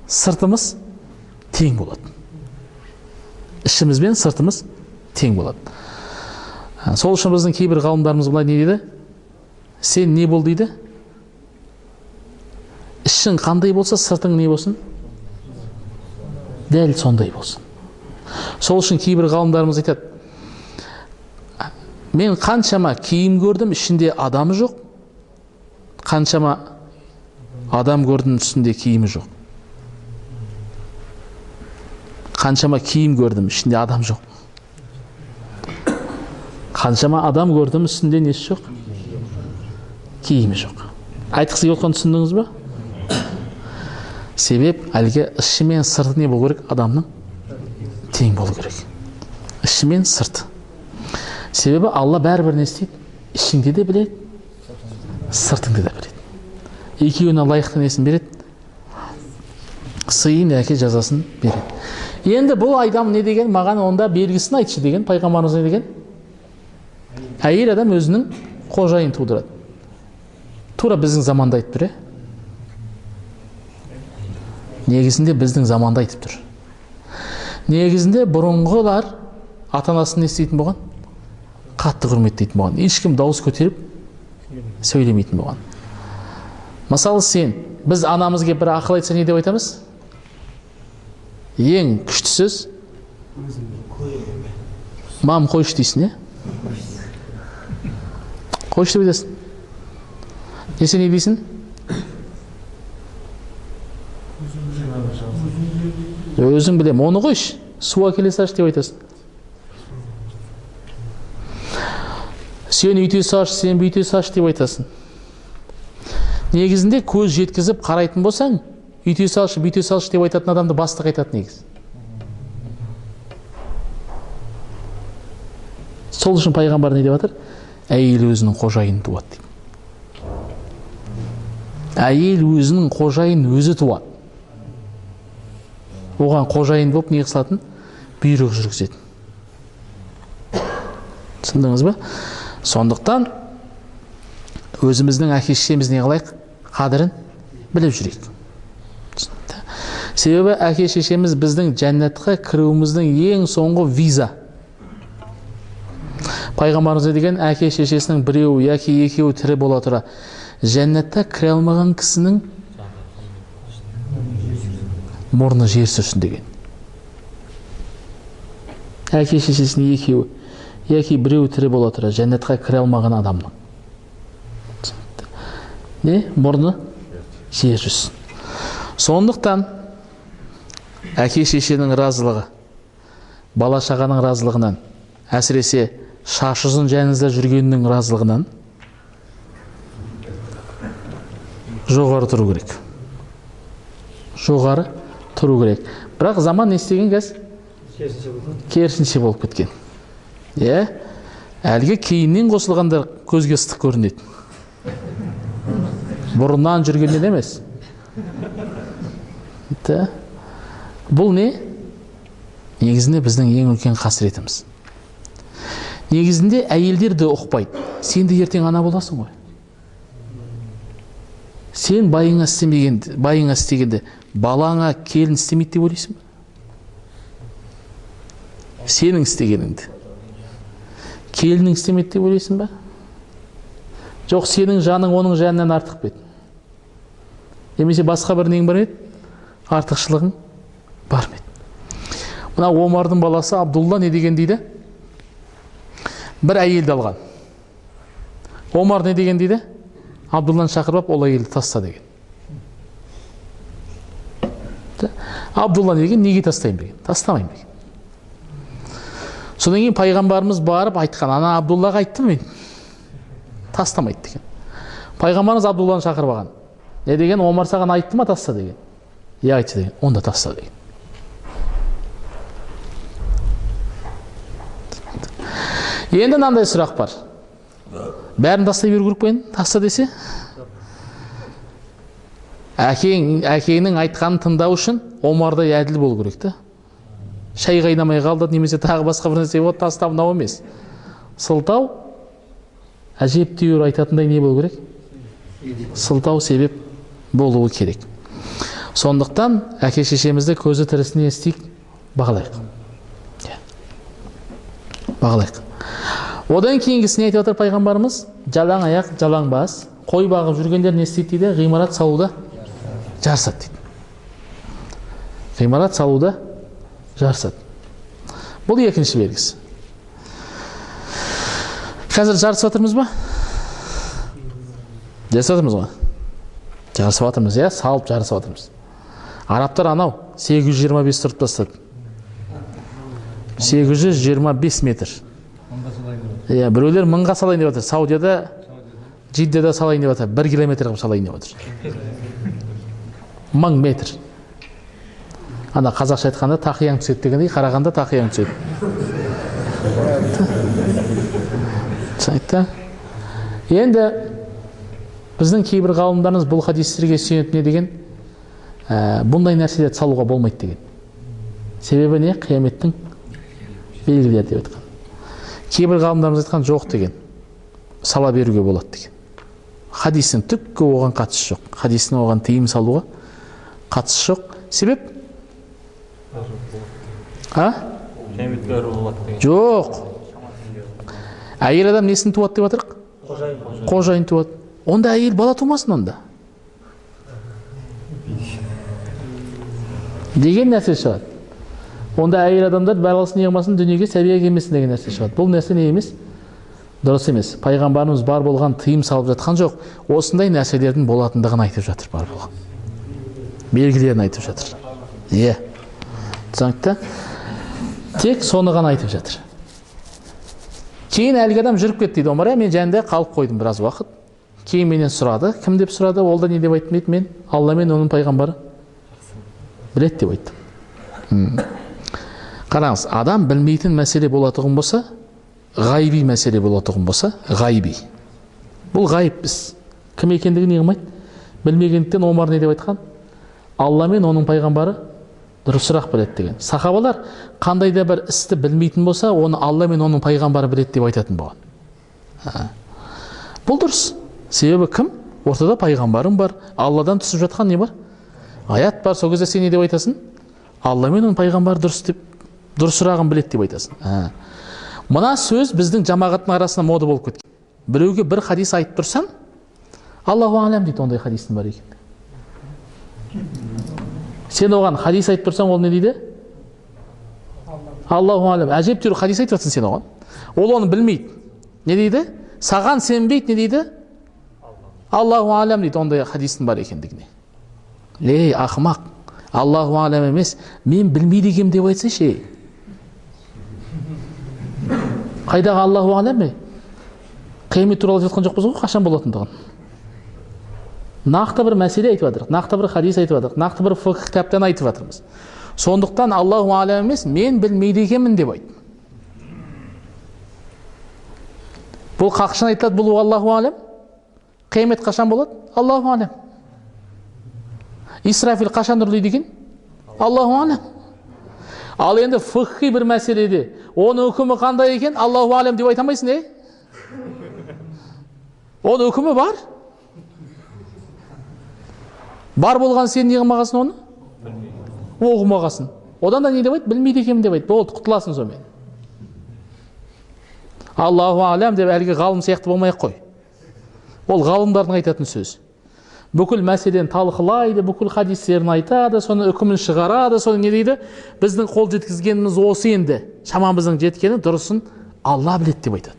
сыртымыз тең болады. Ішіміз бен сыртымыз тең болады. Сол үшін біздің кейбір ғалымдарымыз былай не дейді? Сен не бол дейді? Ішің қандай болса, сыртың не болсын? Дәл сондай болсын. Сол үшін кейбір ғалымдарымыз айтады, мен қаншама киім көрдім, ішінде адамы жоқ, қаншама адам көрдім, үстінде киімі жоқ. Қаншама киім көрдім, ішінде адам жоқ. Қаншама адам көрдім, үстінде несі жоқ? Киімі жоқ. Айтқысы келіп отқанын түсіндіңіз бе? Себеп әлгі іші мен сырты не болу керек? Адамның тең болу керек. Іші мен сырты. Себебі Алла бәрібір не істейді? Ішіңде де біледі, сыртыңды да біледі. Екеуіне лайықты несін береді? Сыйын яки жазасын береді. Енді бұл адам не деген? Маған онда белгісін айтшы деген. Пайғамбарымыз не деген? Әйел адам өзінің қожайын тудырады. Тура біздің заманда айтып тұр, е? Негізінде біздің заманда айтып тұр. Негізінде бұрынғылар ата-анасын не істейтін болған? Қатты құрметтейтін болған. Ешкім дауыс көтеріп сөйлемейтін болған. Мысалы сен, біз анамызға бір ақыл айтса не деп айтамыз? Ең күшті сөз мам қойшы дейсің, е? Қойшы деп айтасың. Десе не дейсің? Өзің білем, оны қойшы, су әкеле салшы деп айтасың. Сен үйте салшы, сен бүйте салшы деп айтасың. Негізінде көз жеткізіп қарайтын болсаң, үйте салшы, бүйте салшы деп айтатын адамды бастық айтады негіз. Сол үшін пайғамбар не деп жатыр? Әйел өзінің қожайынын туады деп. Әйел өзінің қожайын өзі туады. Оған қожайын болып не қылатын? Бұйрық жүргізетін. Түсіндіңіз бе? Сондықтан өзіміздің әке шешеміз не қылайық? Қадірін біліп жүрейік. Себебі әке шешеміз біздің жәннатқа кіруіміздің ең соңғы виза. Пайғамбарымыз не деген? Әке шешесінің біреуі яки екеуі тірі бола тұра жәннатта кіре алмаған кісінің мұрны жер сүрсін деген. Әке шешесінің екеуі яки біреуі тірі бола тұра жәннатқа кіре алмаған адамның не? Мұрны жер сүрсін. Сондықтан әке шешенің разылығы, бала шағаның разылығынан, әсіресе шашы ұзын жаныңызда жүргеннің разылығынан жоғары тұру керек. Жоғары тұру керек. Бірақ заман не істеген қазір? Керісінше болып кеткен. Иә? Әлгі кейіннен қосылғандар көзге ыстық көрінеді. Бұрыннан жүргеннен емес. Бұл не? Негізінде біздің ең үлкен қасіретіміз. Негізінде әйелдер де ұқпайды. Сен де ертең ана боласың ғой. Сен байыңа істемегенде, байыңа істегенде балаңа келін істемейді деп ойлайсың ба? Сенің істегеніңді. Келінің істемейді деп ойлайсың ба? Жоқ, сенің жаның оның жанынан артық па еді? Немесе басқа бір нең бар еді? Артықшылығың бар ма еді? Мына Омардың баласы Абдулла не деген дейді? Бір әйелді алған. Омар не деген дейді? Абдулланы шақырып, ол әйелді таста деген. Абдулла не деген? Неге тастаймын деген? Тастамаймын деген. Содан кейін пайғамбарымыз барып айтқан, ана Абдуллаға айттым мен, тастамайды деген. Пайғамбарымыз Абдулланы шақырып алған. Не деген? Омар саған айтты ма таста деген? Иә, айтты деген. Онда таста деген. Енді мынандай сұрақ бар. Бәрін тастай беру керек пе енді? Таста десе? Әкеңнің айтқанын тыңдау үшін Омардай әділ болу керек та. Шай қайнамай қалды, немесе тағы басқа бір нәрсе болды, таста мынау емес. Сылтау әжептәуір айтатындай не болу керек? Сылтау себеп болуы керек. Сондықтан әке шешемізді көзі тірісіне істейік, бағалайық. Бағалайық. Одан кейінгісіне айтып жатыр пайғамбарымыз, жалаң аяқ, жалаң бас, қой бағып жүргендер не істейді дейді? Ғимарат салуда жарысады дейді. Ғимарат салуда жарысады. Бұл екінші белгісі. Қазір жарысып жатырмыз ба? Жарысып жатырмыз ғой. Жарысып жатырмыз, иә, салып жарысып жатырмыз. Арабтар анау 825 тұрып тастады. 825 метр. Иә, біреулер мыңға салайын деп жатыр. Саудияда, Жиддада салайын деп жатыр. 1 километр қылып салайын деп жатыр. 1000 метр. Ана қазақша айтқанда тақияң түседі дегендей, қарағанда тақияң түседі. Түсінікті? Енді біздің кейбір ғалымдарымыз бұл хадистерге сүйеніп не деген? Бұндай нәрселерді салуға болмайды деген. Себебі не? Қияметтің белгілері деп айтқан. Кейбір ғалымдарымыз айтқан жоқ деген. Сала беруге болады деген. Хадистің түккі оған қатысы жоқ. Хадистің оған тыйым салуға қатысы жоқ. Себеп? А? Жоқ. Әйел адам несін туады деп жатырық? Қожайын туады. Онда әйел бала тумасын онда. Деген нәрсе шығады. Онда әйел адамдар баласын не қылмасын, дүниеге сәби әкелмесін деген нәрсе шығады. Бұл нәрсе не емес? Дұрыс емес. Пайғамбарымыз бар болған тыйым салып жатқан жоқ. Осындай нәрселердің болатындығын айтып жатыр бар болған. Белгілерін айтып жатыр. Иә. Түсінікті? Тек соны ғана айтып жатыр. Кейін әлгі адам жүріп кетті дейді Омар, мен жанында қалып қойдым біраз уақыт. Кейін менен сұрады. Кім деп сұрады? Ол да не деп айттым дейді? Мен Алла мен оның пайғамбары біледі деп айттым. Қараңыз, адам білмейтін мәселе болатұғын болса, ғайби мәселе болатұғын болса, ғайби. Бұл ғайып іс. Кім екендігін не қылмайды? Білмегендіктен Омар не деп айтқан? Алла мен оның пайғамбары дұрысырақ біледі деген. Сахабалар қандай да бір істі білмейтін болса, оны Алла мен оның пайғамбары біледі деп айтатын болған. Бұл дұрыс. Себебі кім? Ортада пайғамбарың бар, Алладан түсіп жатқан не бар? Аят бар. Сол кезде сен не деп айтасың? Алла мен оның пайғамбары дұрыс деп, дұрысырағын біледі деп айтасың. Мына сөз біздің жамағаттың арасында мода болып кеткен. Біреуге бір хадис айтып тұрсаң, Аллаху алям дейді, ондай хадистің бар екен. Сен оған хадис айтып тұрсаң, ол не дейді? Аллаху алям. Әжептәуір хадис айтып жатсың сен оған. Ол оны білмейді. Не дейді? Саған сенбейді, не дейді? Аллаху алям дейді, ондай хадистің бар екендігіне. Ей, ақымақ, Аллаху алям емес, мен білмейді екенмін деп айтсайшы. Қайдағы Аллаху алям е? Қиямет туралы айтып жатқан жоқпыз ғой, қашан болатындығын. Нақты бір мәселе айтып жатырмыз, нақты бір хадис айтып жатырмыз, нақты бір фиқһ кітаптан айтып жатырмыз. Сондықтан Аллаху алям емес, мен білмейді екенмін деп айт. Бұл қашан айтылады, бұл Аллаху алям? Қиямет қашан болады? Аллаху алям. Исрафил қашан үрлейді екен? Аллаху алям. Ал енді фиқһи бір мәселеде оның үкімі қандай екен? Аллаху алям деп айта алмайсың, е? Оның үкімі бар. Бар болған сен не қылмағансың оны? Оқымағансың. Одан да не деп айт? Білмейді екенмін деп айт. Болды, құтыласың сонымен. Аллаху алям деп әлгі ғалым сияқты болмай ақ қой. Ол ғалымдардың айтатын сөз. Бүкіл мәселені талқылайды, бүкіл хадистерін айтады, соны үкімін шығарады, соны не дейді? Біздің қол жеткізгеніміз осы енді. Шамамыздың жеткені дұрысын Алла біледі деп айтады.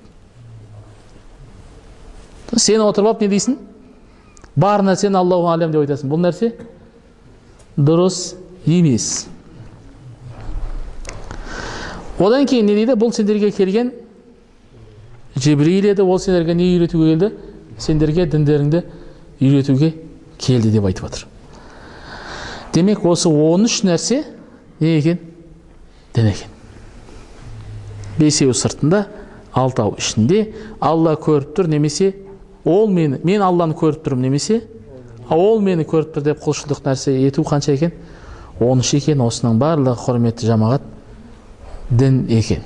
Сен отырып алып не дейсің? Бар нәрсені Аллаху алем деп айтасың. Бұл нәрсе дұрыс емес. Одан кейін не дейді? Бұл сендерге келген Жебірейіл еді, ол сендерге не үйретуге келді? Сендерге діндеріңді үйретуге келді деп айтып отыр. Демек, осы 13 нәрсе не екен? Дін екен. 5-еуі сыртында, 6-ау ішінде. Алла көріп тұр, немесе ол мені, мен Алланы көріп тұрмын, немесе ол мені көріп тұр деп құлшылық нәрсе ету қанша екен? 13 екен. Осының барлығы, құрметті жамағат, дін екен.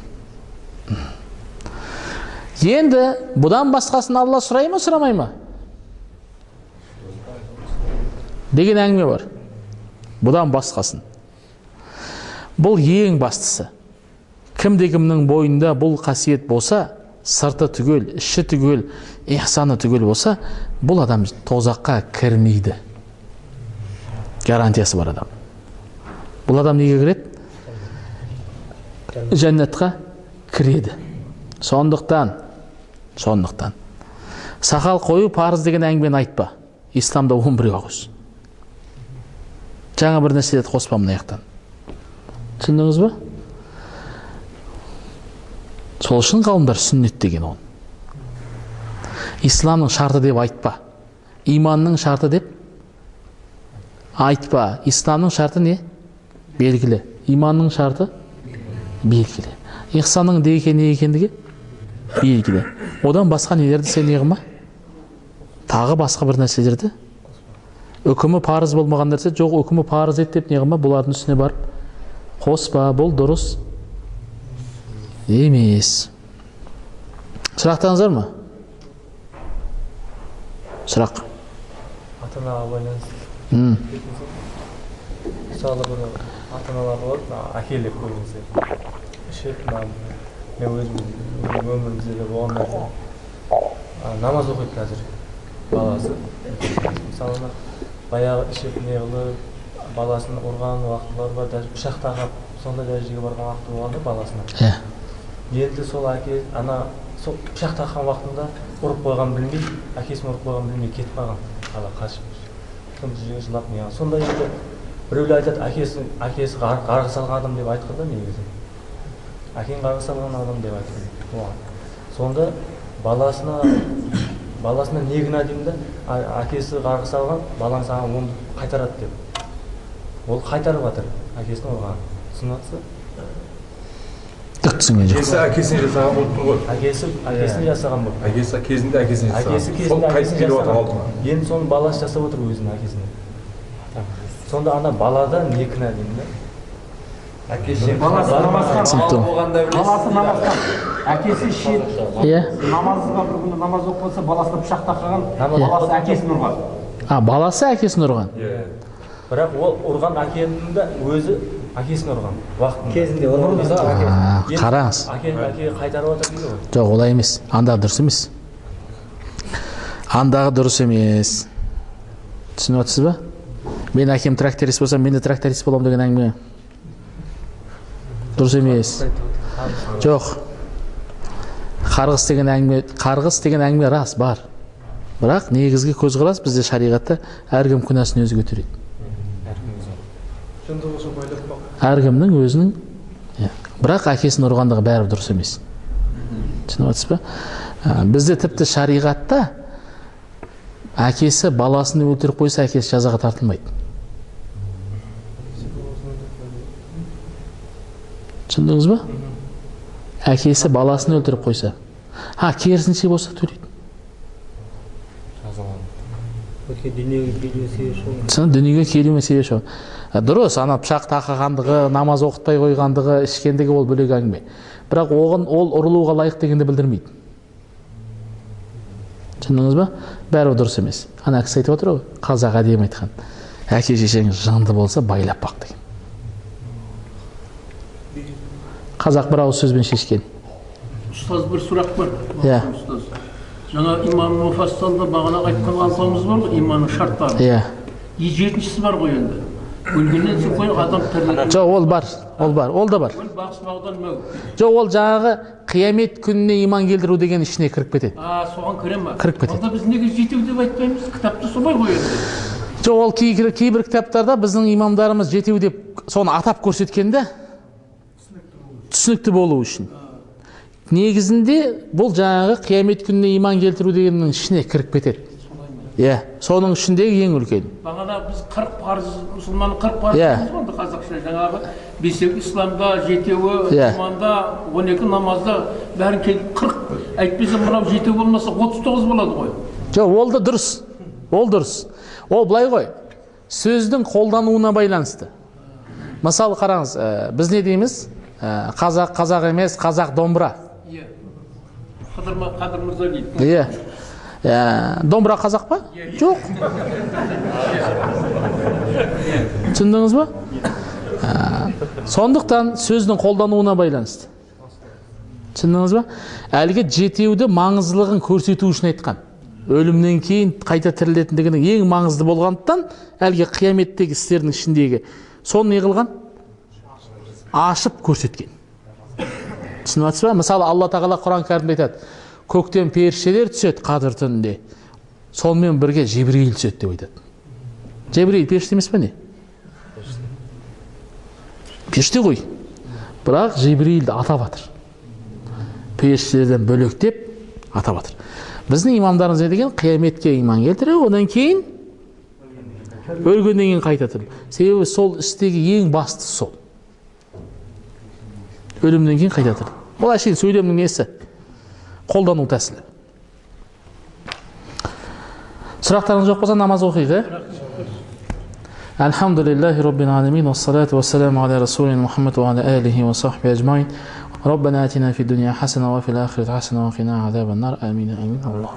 Енді бұдан басқасын Алла сұрай ма, сұрамай ма деген әңгіме бар. Бұдан басқасын. Бұл ең бастысы. Кімде кімнің бойында бұл қасиет болса, сырты түгел, іші түгел, ихсаны түгел болса, бұл адам тозаққа кірмейді. Гарантиясы бар адам. Бұл адам неге кіреді? Жәннатқа кіреді. Сондықтан сақал қою парыз деген әңгімені айтпа. Исламда 11 ауыз. Жаңа бір нәрселерді қоспа мына жақтан. Түсіндіңіз ба? Сол үшін ғалымдар сүннет деген оны. Исламның шарты деп айтпа. Иманның шарты деп айтпа. Исламның шарты не? Белгілі. Иманның шарты белгілі. Ихсанның не екендігі белгілі. Одан басқа нелерді сен не қылма? Тағы басқа бір нәрселерді, үкімі парыз болмаған нәрсе, жоқ үкімі парыз ет деп не қылма, бұлардың үстіне барып қоспа, бұл дұрыс емес. Сұрақтарыңыз бар ма? Сұрақ. Ата-анаға байланысты. Мысалы, бір ата-аналар болады, әкелер көбінесе ішіп, мен өзім өмірімізде де болған нәрсе. Намаз оқиды қазір баласы. Мысалы, баяғы ішіп не қылып, баласын ұрған уақытлар бар, даже пышақ тағып, сондай дәрежеге барған уақыты болған да баласына. Енді сол әке, ана сол пышақ таққан уақытында ұрып қойған білмей, әкесін ұрып қойған білмей кетіп қалған, ала қашып. Сонда жерге жылап не. Сонда енді біреулер айтады, әкесі қарғыс алған адам деп айтқан да негізі. Әкең қарғыс алған адам деп айтқан оған. Сонда баласына не кінә деймін да, әкесі қарғыс алған, балаң саған оны қайтарады деп. Ол қайтарып жатыр, әкесін ұрған. Түсініп жатсыз? Түк түсінген жоқ. Әкесі әкесіне жасаған болып тұр ғой. Әкесі әкесіне жасаған болып. Әкесі кезінде әкесіне жасаған. Әкесі кезінде әкесіне жасаған. Енді соны баласы жасап отыр өзінің әкесіне. Сонда ана балада не кінә деймін да? Әкесі баласы намазхан, баласы намазхан, әкесі ішеді. Намазға бір күні намаз оқып отырса, баласына пышақ тақаған, баласы әкесін ұрған. Баласы әкесін ұрған. Бірақ ол ұрған әкенің де өзі әкесін ұрған уақытында. Кезінде ұрған. Қараңыз. Әке қайтарып отыр дейді ғой. Жоқ, олай емес. Андағы дұрыс емес. Андағы дұрыс емес. Түсініп отырсыз ба? Мен әкем тракторист болсам, мен де тракторист боламын деген әңгіме дұрыс емес. Жоқ. Қарғыс деген әңгіме, қарғыс деген әңгіме рас бар. Бірақ негізгі көзқарас бізде шариғатта әркім күнәсін өзі көтереді. Әркімнің өзінің, бірақ әкесін ұрғандығы бәрі дұрыс емес. Түсініп отырсыз ба? Бізде тіпті шариғатта әкесі баласын өлтіріп қойса, әкесі жазаға тартылмайды. Түсіндіңіз ба? Әкесі баласын өлтіріп қойса, керісінше болса төлейді. Дүниеге келуіне себепші болған. Дұрыс, ана пышақ тақағандығы, намаз оқытпай қойғандығы, ішкендігі ол бөлек әңгіме. Бірақ оған ол ұрылуға лайық дегенді білдірмейді. Түсіндіңіз ба? Бәрі дұрыс емес. Ана кісі айтып отыр ғой, қазақ әдемі айтқан. Әке шешең жынды болса, байлап бақ деген. Қазақ бір ауыз сөзбен шешкен. Ұстаз, бір сұрақ бар. Иә. Ұстаз. Жаңа иман муфассалда бағана айтқан алтауымыз бар ғой, иманның шарттары. Иә. Жетіншісі бар ғой енді. Өлгеннен соң адам тіріледі. Жоқ, ол бар, ол бар, ол да бар. Жоқ, ол жаңағы қиямет күніне иман келтіру деген ішіне кіріп кетеді. А, соған кіре ма? Кіріп кетеді. Онда біз неге жетеу деп айтпаймыз? Кітапта солай ғой енді. Жоқ, ол кейбір кітаптарда біздің имамдарымыз жетеу деп соны атап көрсеткен де, түсінікті болу үшін. Негізінде бұл жаңағы қиямет күніне иман келтіру дегеннің ішіне кіріп кетеді. Иә, соның ішіндегі ең үлкен. Бағана біз 40 парыз, мұсылманның 40 парызы дейміз ғой қазақша, жаңағы бесеуі исламда, жетеуі иманда, 12 намазда, бәрін келіп 40, әйтпесе мынау жетеу болмаса 39 болады ғой. Жоқ, ол да дұрыс. Ол дұрыс. Ол былай ғой, сөздің қолдануына байланысты. Мысалы қараңыз, біз не дейміз? Қазақ, қазақ емес, қазақ домбыра. Иә. Қадыр Мырза дейді. Иә. Домбыра қазақ па? Жоқ. Түсіндіңіз ба? Сондықтан сөздің қолдануына байланысты. Түсіндіңіз ба? Әлгі жетеуді маңыздылығын көрсету үшін айтқан. Өлімнен кейін қайта тірілетіндігінің ең маңызды болғандықтан, әлгі қияметтегі істердің ішіндегі соны не қылған? Ашып көрсеткен. Түсініп жатсыз ба? Мысалы, Алла Тағала Құран кәрімде айтады: көктен періштелер түседі қадір түнінде, сонымен бірге Жебірейіл түседі деп айтады. Жебірейіл періште емес пе не? Періште ғой. Бірақ Жебірейілді атап жатыр. Періштелерден бөлек деп атап жатыр. Біздің имамдарымыз не деген? Қияметке иман келтіру, одан кейін өлгеннен кейін қайта тірілу. Себебі сол істегі ең бастысы сол. Өлімнен кейін қайта тірілу. Ол әшейін сөйлемнің несі? Қолдану тәсілі. Сұрақтарыңыз жоқ болса намаз оқиық, ә? Альхамдулиллахи роббил аламин, вассалату вассаламу аля расулина Мухаммад ва аля алихи ва сахби ажмаин. Раббана атина фид дуния хасана ва фил ахирати хасана ва қина азабан нар. Амин, амин. Аллах.